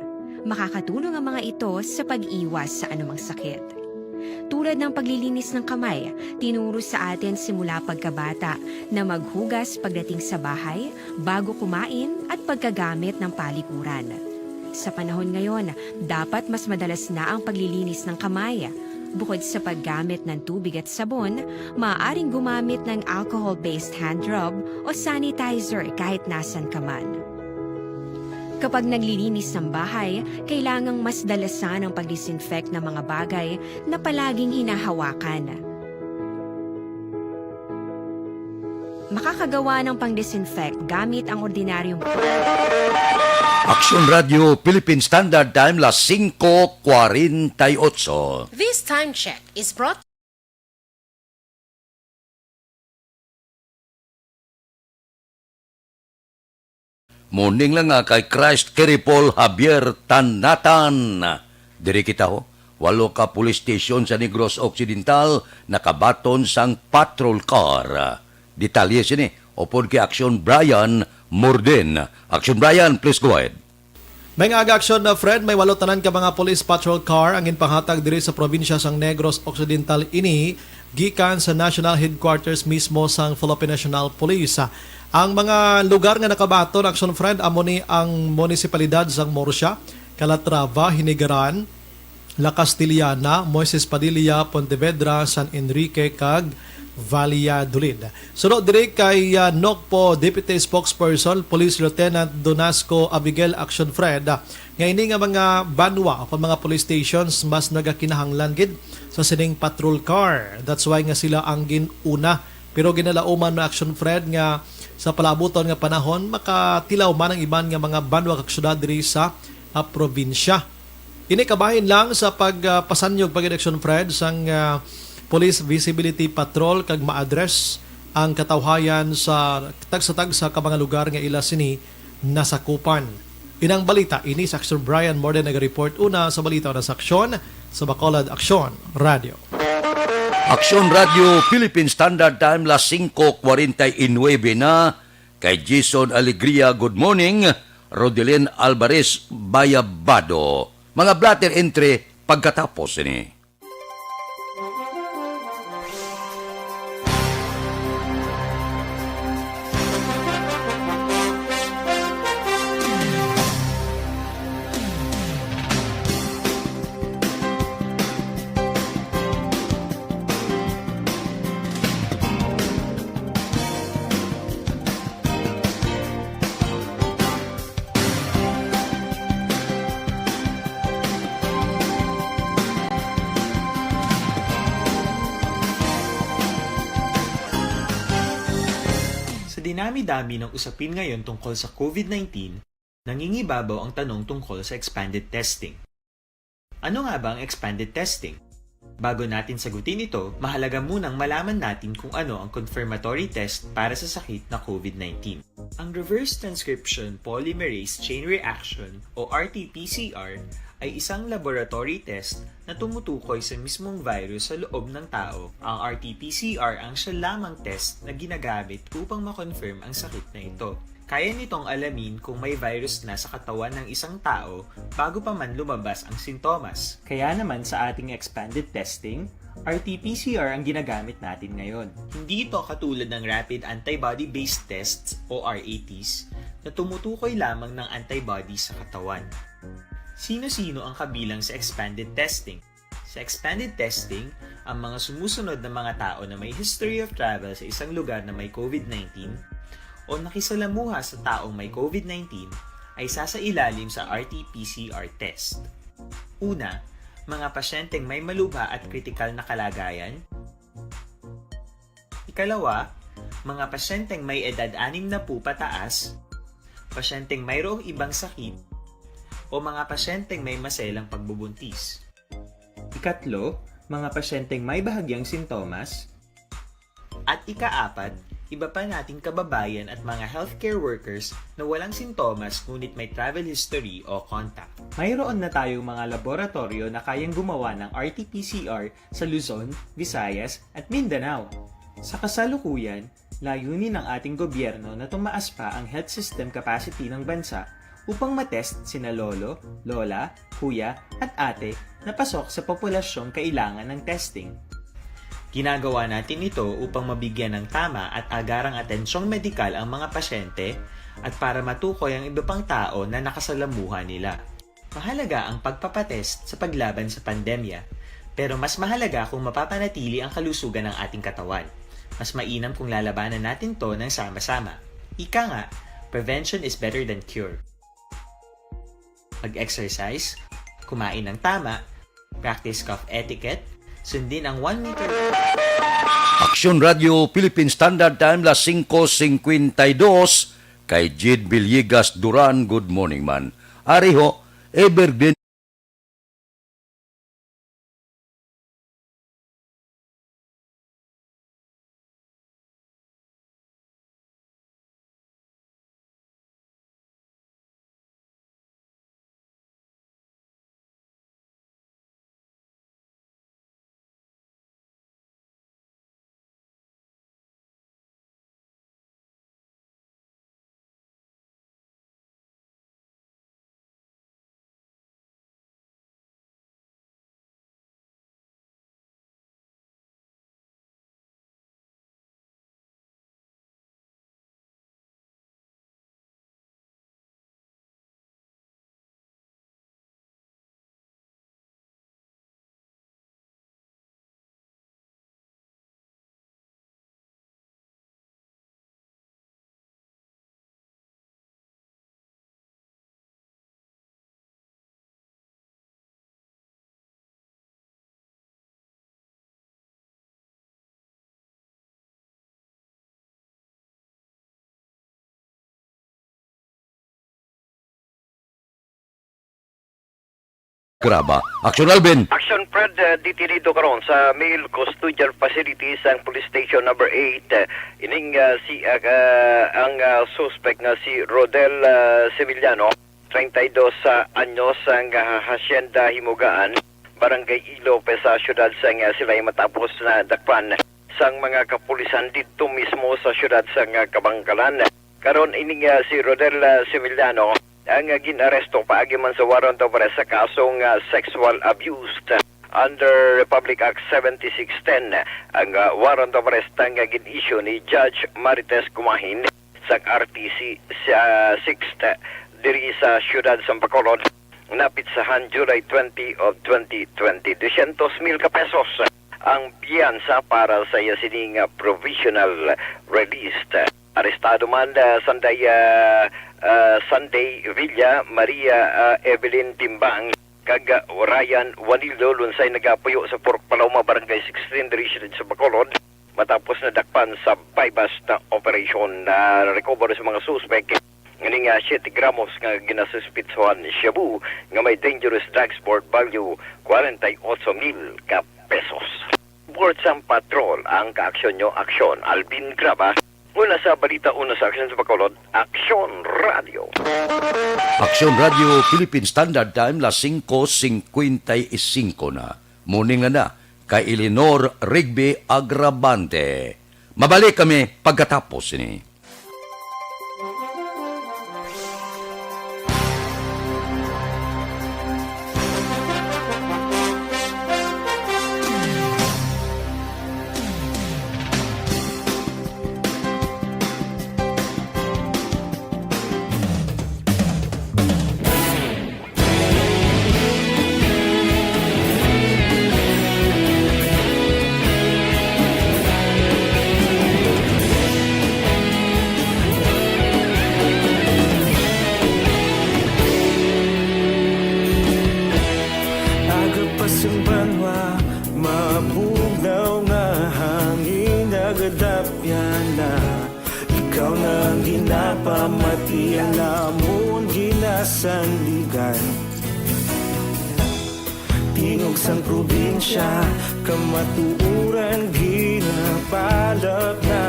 Makakatulong ang mga ito sa pag-iwas sa anumang sakit. Tulad ng paglilinis ng kamay, tinuro sa atin simula pagkabata na maghugas pagdating sa bahay, bago kumain, at pagkagamit ng palikuran. Sa panahon ngayon, dapat mas madalas na ang paglilinis ng kamay. Bukod sa paggamit ng tubig at sabon, maaaring gumamit ng alcohol-based hand rub o sanitizer kahit nasan ka man. Kapag naglilinis ng bahay, kailangang mas dalasan ang pag-disinfect ng mga bagay na palaging hinahawakan. Makakagawa ng pang-disinfect gamit ang ordinaryong Aksyon Radio Philippine Standard Time, las singko kwarenta y ocho. This time check is brought Morning lang nga kay Christ Kiripol Javier Tanatan. Diri kita ho, walo ka police station sa Negros Occidental nakabaton sang patrol car. Detalye sini upod kay Action Brian Morden. Action Brian, please go ahead. May nga aga, Action, uh, Fred, may walo tanan ka mga police patrol car ang ginpanghatag diri sa probinsya sang Negros Occidental, ini gikan sa national headquarters mismo sang Philippine National Police. Ang mga lugar nga nakabaton, Action Fred, amo ni ang munisipalidad sang Murcia, Calatrava, Hinigaran, La Castellana, Moises Padilla, Pontevedra, San Enrique, kag Valladolid. Suno diri kay, ah, Nocpo Deputy Spokesperson, Police Lieutenant Donasco Abigail, Action Fred, ah, nga ini nga mga banwa o mga police stations mas nagakinahanglan gid sa sining patrol car. That's why nga sila ang gin-una. Pero ginalauman na, Action Fred, nga sa palaabuton nga panahon makatilaw man ang iban nga mga banwa kag syudad diri sa, ah, probinsya. Ini kabahin lang sa pag, ah, pasanyog pa gid, Action Fred, sang, ah, Police Visibility Patrol kag ma-address ang katawhayan sa tagsa-tagsa ka mga lugar nga ila sini nasakupan. Inang balita ini sa Action Brian Morden nag-report una sa balita na sa Aksyon sa Bacolod Aksyon Radio. Aksyon Radio Philippine Standard Time, las singko kwarenta y nuebe na. Kay Jason Alegria, good morning. Rodelin Alvarez Bayabado. Mga blotter entry pagkatapos ini. Sa dinami-dami ng usapin ngayon tungkol sa covid nineteen, nangingibabaw ang tanong tungkol sa expanded testing. Ano nga ba ang expanded testing? Bago natin sagutin ito, mahalaga munang malaman natin kung ano ang confirmatory test para sa sakit na covid nineteen. Ang reverse transcription polymerase chain reaction o R T P C R ay isang laboratory test na tumutukoy sa mismong virus sa loob ng tao. Ang R T P C R ang siya lamang test na ginagamit upang ma-confirm ang sakit na ito. Kaya nitong alamin kung may virus na sa katawan ng isang tao bago pa man lumabas ang sintomas. Kaya naman sa ating expanded testing, R T P C R ang ginagamit natin ngayon. Hindi ito katulad ng rapid antibody-based tests o R A Ts na tumutukoy lamang ng antibody sa katawan. Sino-sino ang kabilang sa expanded testing? Sa expanded testing, ang mga sumusunod na mga tao na may history of travel sa isang lugar na may covid nineteen o nakisalamuha sa taong may covid nineteen ay sasailalim sa R T P C R test. Una, mga pasyenteng may malubha at kritikal na kalagayan. Ikalawa, mga pasyenteng may edad anim na po pataas, pasyenteng mayroong ibang sakit, o mga pasyenteng may maselang pagbubuntis. Ikatlo, mga pasyenteng may bahagyang sintomas. At ikaapat, iba pa nating kababayan at mga healthcare workers na walang sintomas ngunit may travel history o contact. Mayroon na tayong mga laboratorio na kayang gumawa ng R T P C R sa Luzon, Visayas, at Mindanao. Sa kasalukuyan, layunin ng ating gobyerno na tumaas pa ang health system capacity ng bansa upang matest sina lolo, lola, kuya, at ate na pasok sa populasyong kailangan ng testing. Ginagawa natin ito upang mabigyan ng tama at agarang atensyong medikal ang mga pasyente at para matukoy ang iba pang tao na nakasalamuha nila. Mahalaga ang pagpapatest sa paglaban sa pandemya, pero mas mahalaga kung mapapanatili ang kalusugan ng ating katawan. Mas mainam kung lalabanan natin 'to ng sama-sama. Ika nga, prevention is better than cure. Mag-exercise, kumain ng tama, practice cough etiquette, sundin ang one meter. Aksyon Radio Philippine Standard Time, las singko singkwenta y dos. Kay Jid Villegas Duran, good morning man. Ari ho, Evergreen Graba. Action, Alvin. Action, Fred, uh, detenido karon sa male custodial facility sang Police Station Number Eight. Uh, ining, uh, si, uh, uh, ang, uh, suspect nga si Rodel, uh, Sevillano, treinta y dos anyos, ang, uh, Hacienda Himugaan, Barangay Ilope sa siyudad sang, uh, Silay, matapos na dakpan sang mga kapulisan didto mismo sa siyudad sang, uh, Kabankalan. Karon, ini nga si Rodel, ah, Sevillano ang, ah, gin-aresto paagi man sa warrant of arrest sa kasong, ah, sexual abuse under Republic Act seventy-six ten. Ang, ah, warrant of arrest nga gin-issue ni Judge Marites Gumahin sa R T C sa Sixth diri sa siyudad sa Bacolod, napitsahan July twenty of twenty twenty. Dosyentos mil ka pesos ang piyansa para sa iya sini nga provisional release. Arestado man, ah, Sanday, ah, ah, Sunday Villa, Maria, ah, Evelyn Timbang, kag, ah, Ryan Wanilo, lunsay nagapuyo sa Purok Paloma, Barangay sixteen, diri sa Bacolod, matapos nadakpan sa buy-bust na operasyon. Na-recover sa mga suspek nga ning, ah, siyete gramos nga ginasuspitsuhan shabu nga may dangerous drugs worth value kwarenta y ocho mil ka pesos. Report sang patrol ang Kaaksyon Nyo Aksyon. Alvin Graba, mula sa Balita Una sa Aksyon sa Bacolod, Aksyon Radio. Aksyon Radio, Philippine Standard Time, las singko singkwenta y singko na. Morning na na kay Eleanor Rigby Agravante. Mabalik kami pagkatapos ini. Aga pa sang banwa, mabugnaw nga hangin nagadapyan na. Ikaw na ang ginapamati, ang amon ginasandigan. Tingog sang probinsya, kamatuoran ginapalag na.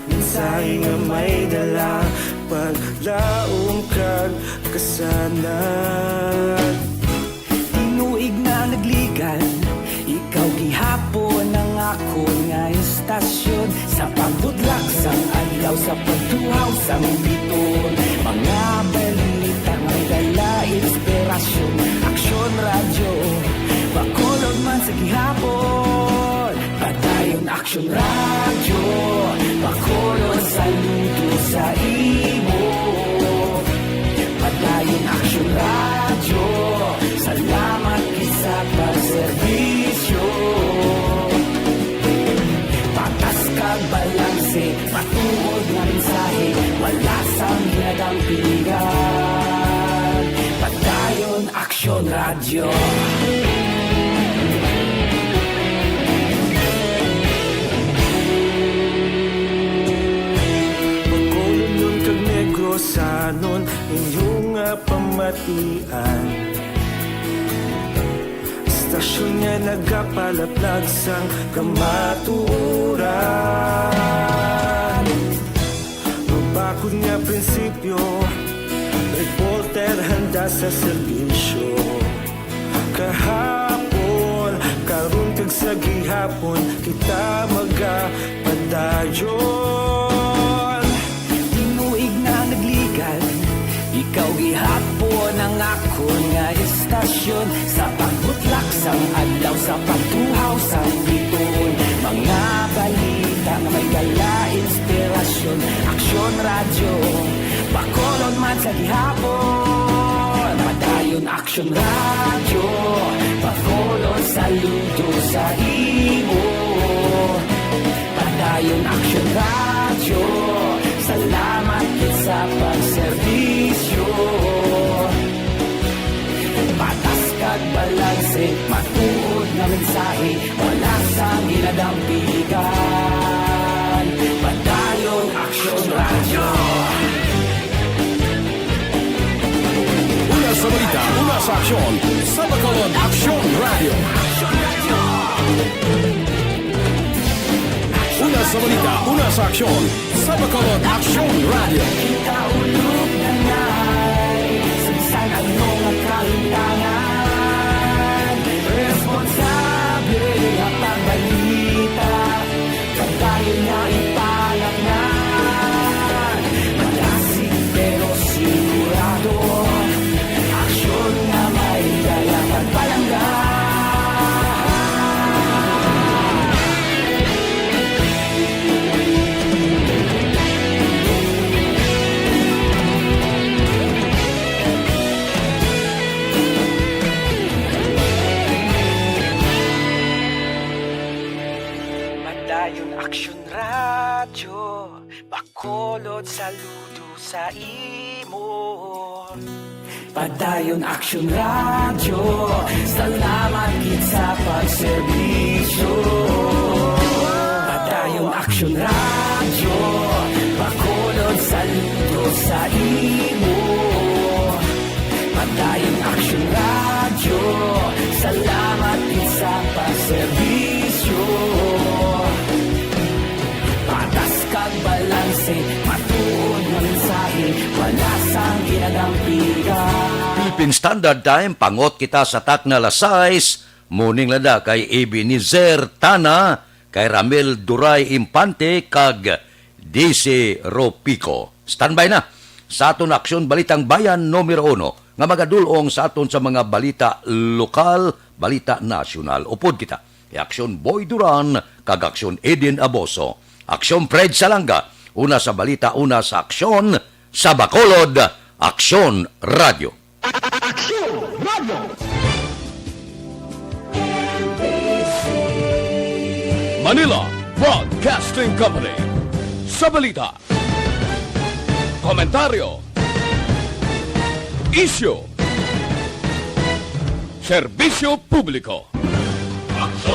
Mensahe nga may dala, paglaom kag kasanag. Tinuig na nagligan, ikaw gihapon ang akon nga istasyon. Sa pagbudlak sang adlaw, sa pagtuhaw sang biton, mga balita may dala inspirasyon. Aksyon Radyo, Bacolod man sa gihapon. Padayon Aksyon Radyo, Bacolod, saludo sa imo. Padayon Aksyon Radyo, salamat gid sa pagserbisyo. Patas kag balanse, matuod nga mensahe, wala sang ginadampigan. Padayon Aksyon Radyo. Bacolodnon kag Negrosanon, inyo nga pamatian. Istasyon nga nagapalaplag sang kamatuoran. Mabakod nga prinsipyo, reporter handa sa serbisyo. Kahapon, karon kag sa gihapon, kita magapadayon. Tinuig na nagligan, ikaw gihapon ang akon nga istasyon. Sa pagbutlak sang adlaw, sa pagtuhaw sang biton, mga balita nga may dala inspirasyon. Aksyon Radyo, Bacolod man sa gihapon. Padayon Aksyon Radyo, Bacolod, saludo sa imo. Padayon Aksyon Radyo, salamat gid sa pagserbisyo. Patas kag balanse, matuod nga mensahe, wala sang ginadampigan. Padayon Aksyon Radyo. Una sa balita. Una sa aksyon, sa Bacolod Aksyon Radio. Una sa balita, una sa aksyon, sa Bacolod Aksyon Radio. Kita ulog na ngay, sa bisan ano nga kalutangan, responsable nga pagbalita. Padayon nga ipalaknag, malasig pero sigurado. Aksyon nga may dala pagpalangga. Padayon Aksyon Radyo, Bacolod, saludo sa imo. Padayon Aksyon Radyo, salamat gid sa pagserbisyo. Padayon Aksyon Radyo, Bacolod, saludo sa imo. Padayon Aksyon Radyo, salamat gid sa pagserbisyo. Patas kag balanse, matuod nga mensahe, wala sang ginadampigan. Philippine Standard Time, pangot kita sa takna alas sais, morning lada kay Ebenezer Tana, kay Ramil Duray Impante, kag D C Ropico. Standby na sa aton Aksyon Balitang Bayan numero uno nga magadul-ong sa aton sa mga balita lokal, balita nasyonal. Upod kita. Aksyon Boy Duran kag Aksyon Eden Aboso. Aksyon Fred Salanga, una sa balita, una sa aksyon, sa Bacolod, Aksyon Radio. Aksyon Radio. Manila Broadcasting Company. Sa balita, komentaryo, isyu, serbisyo publiko.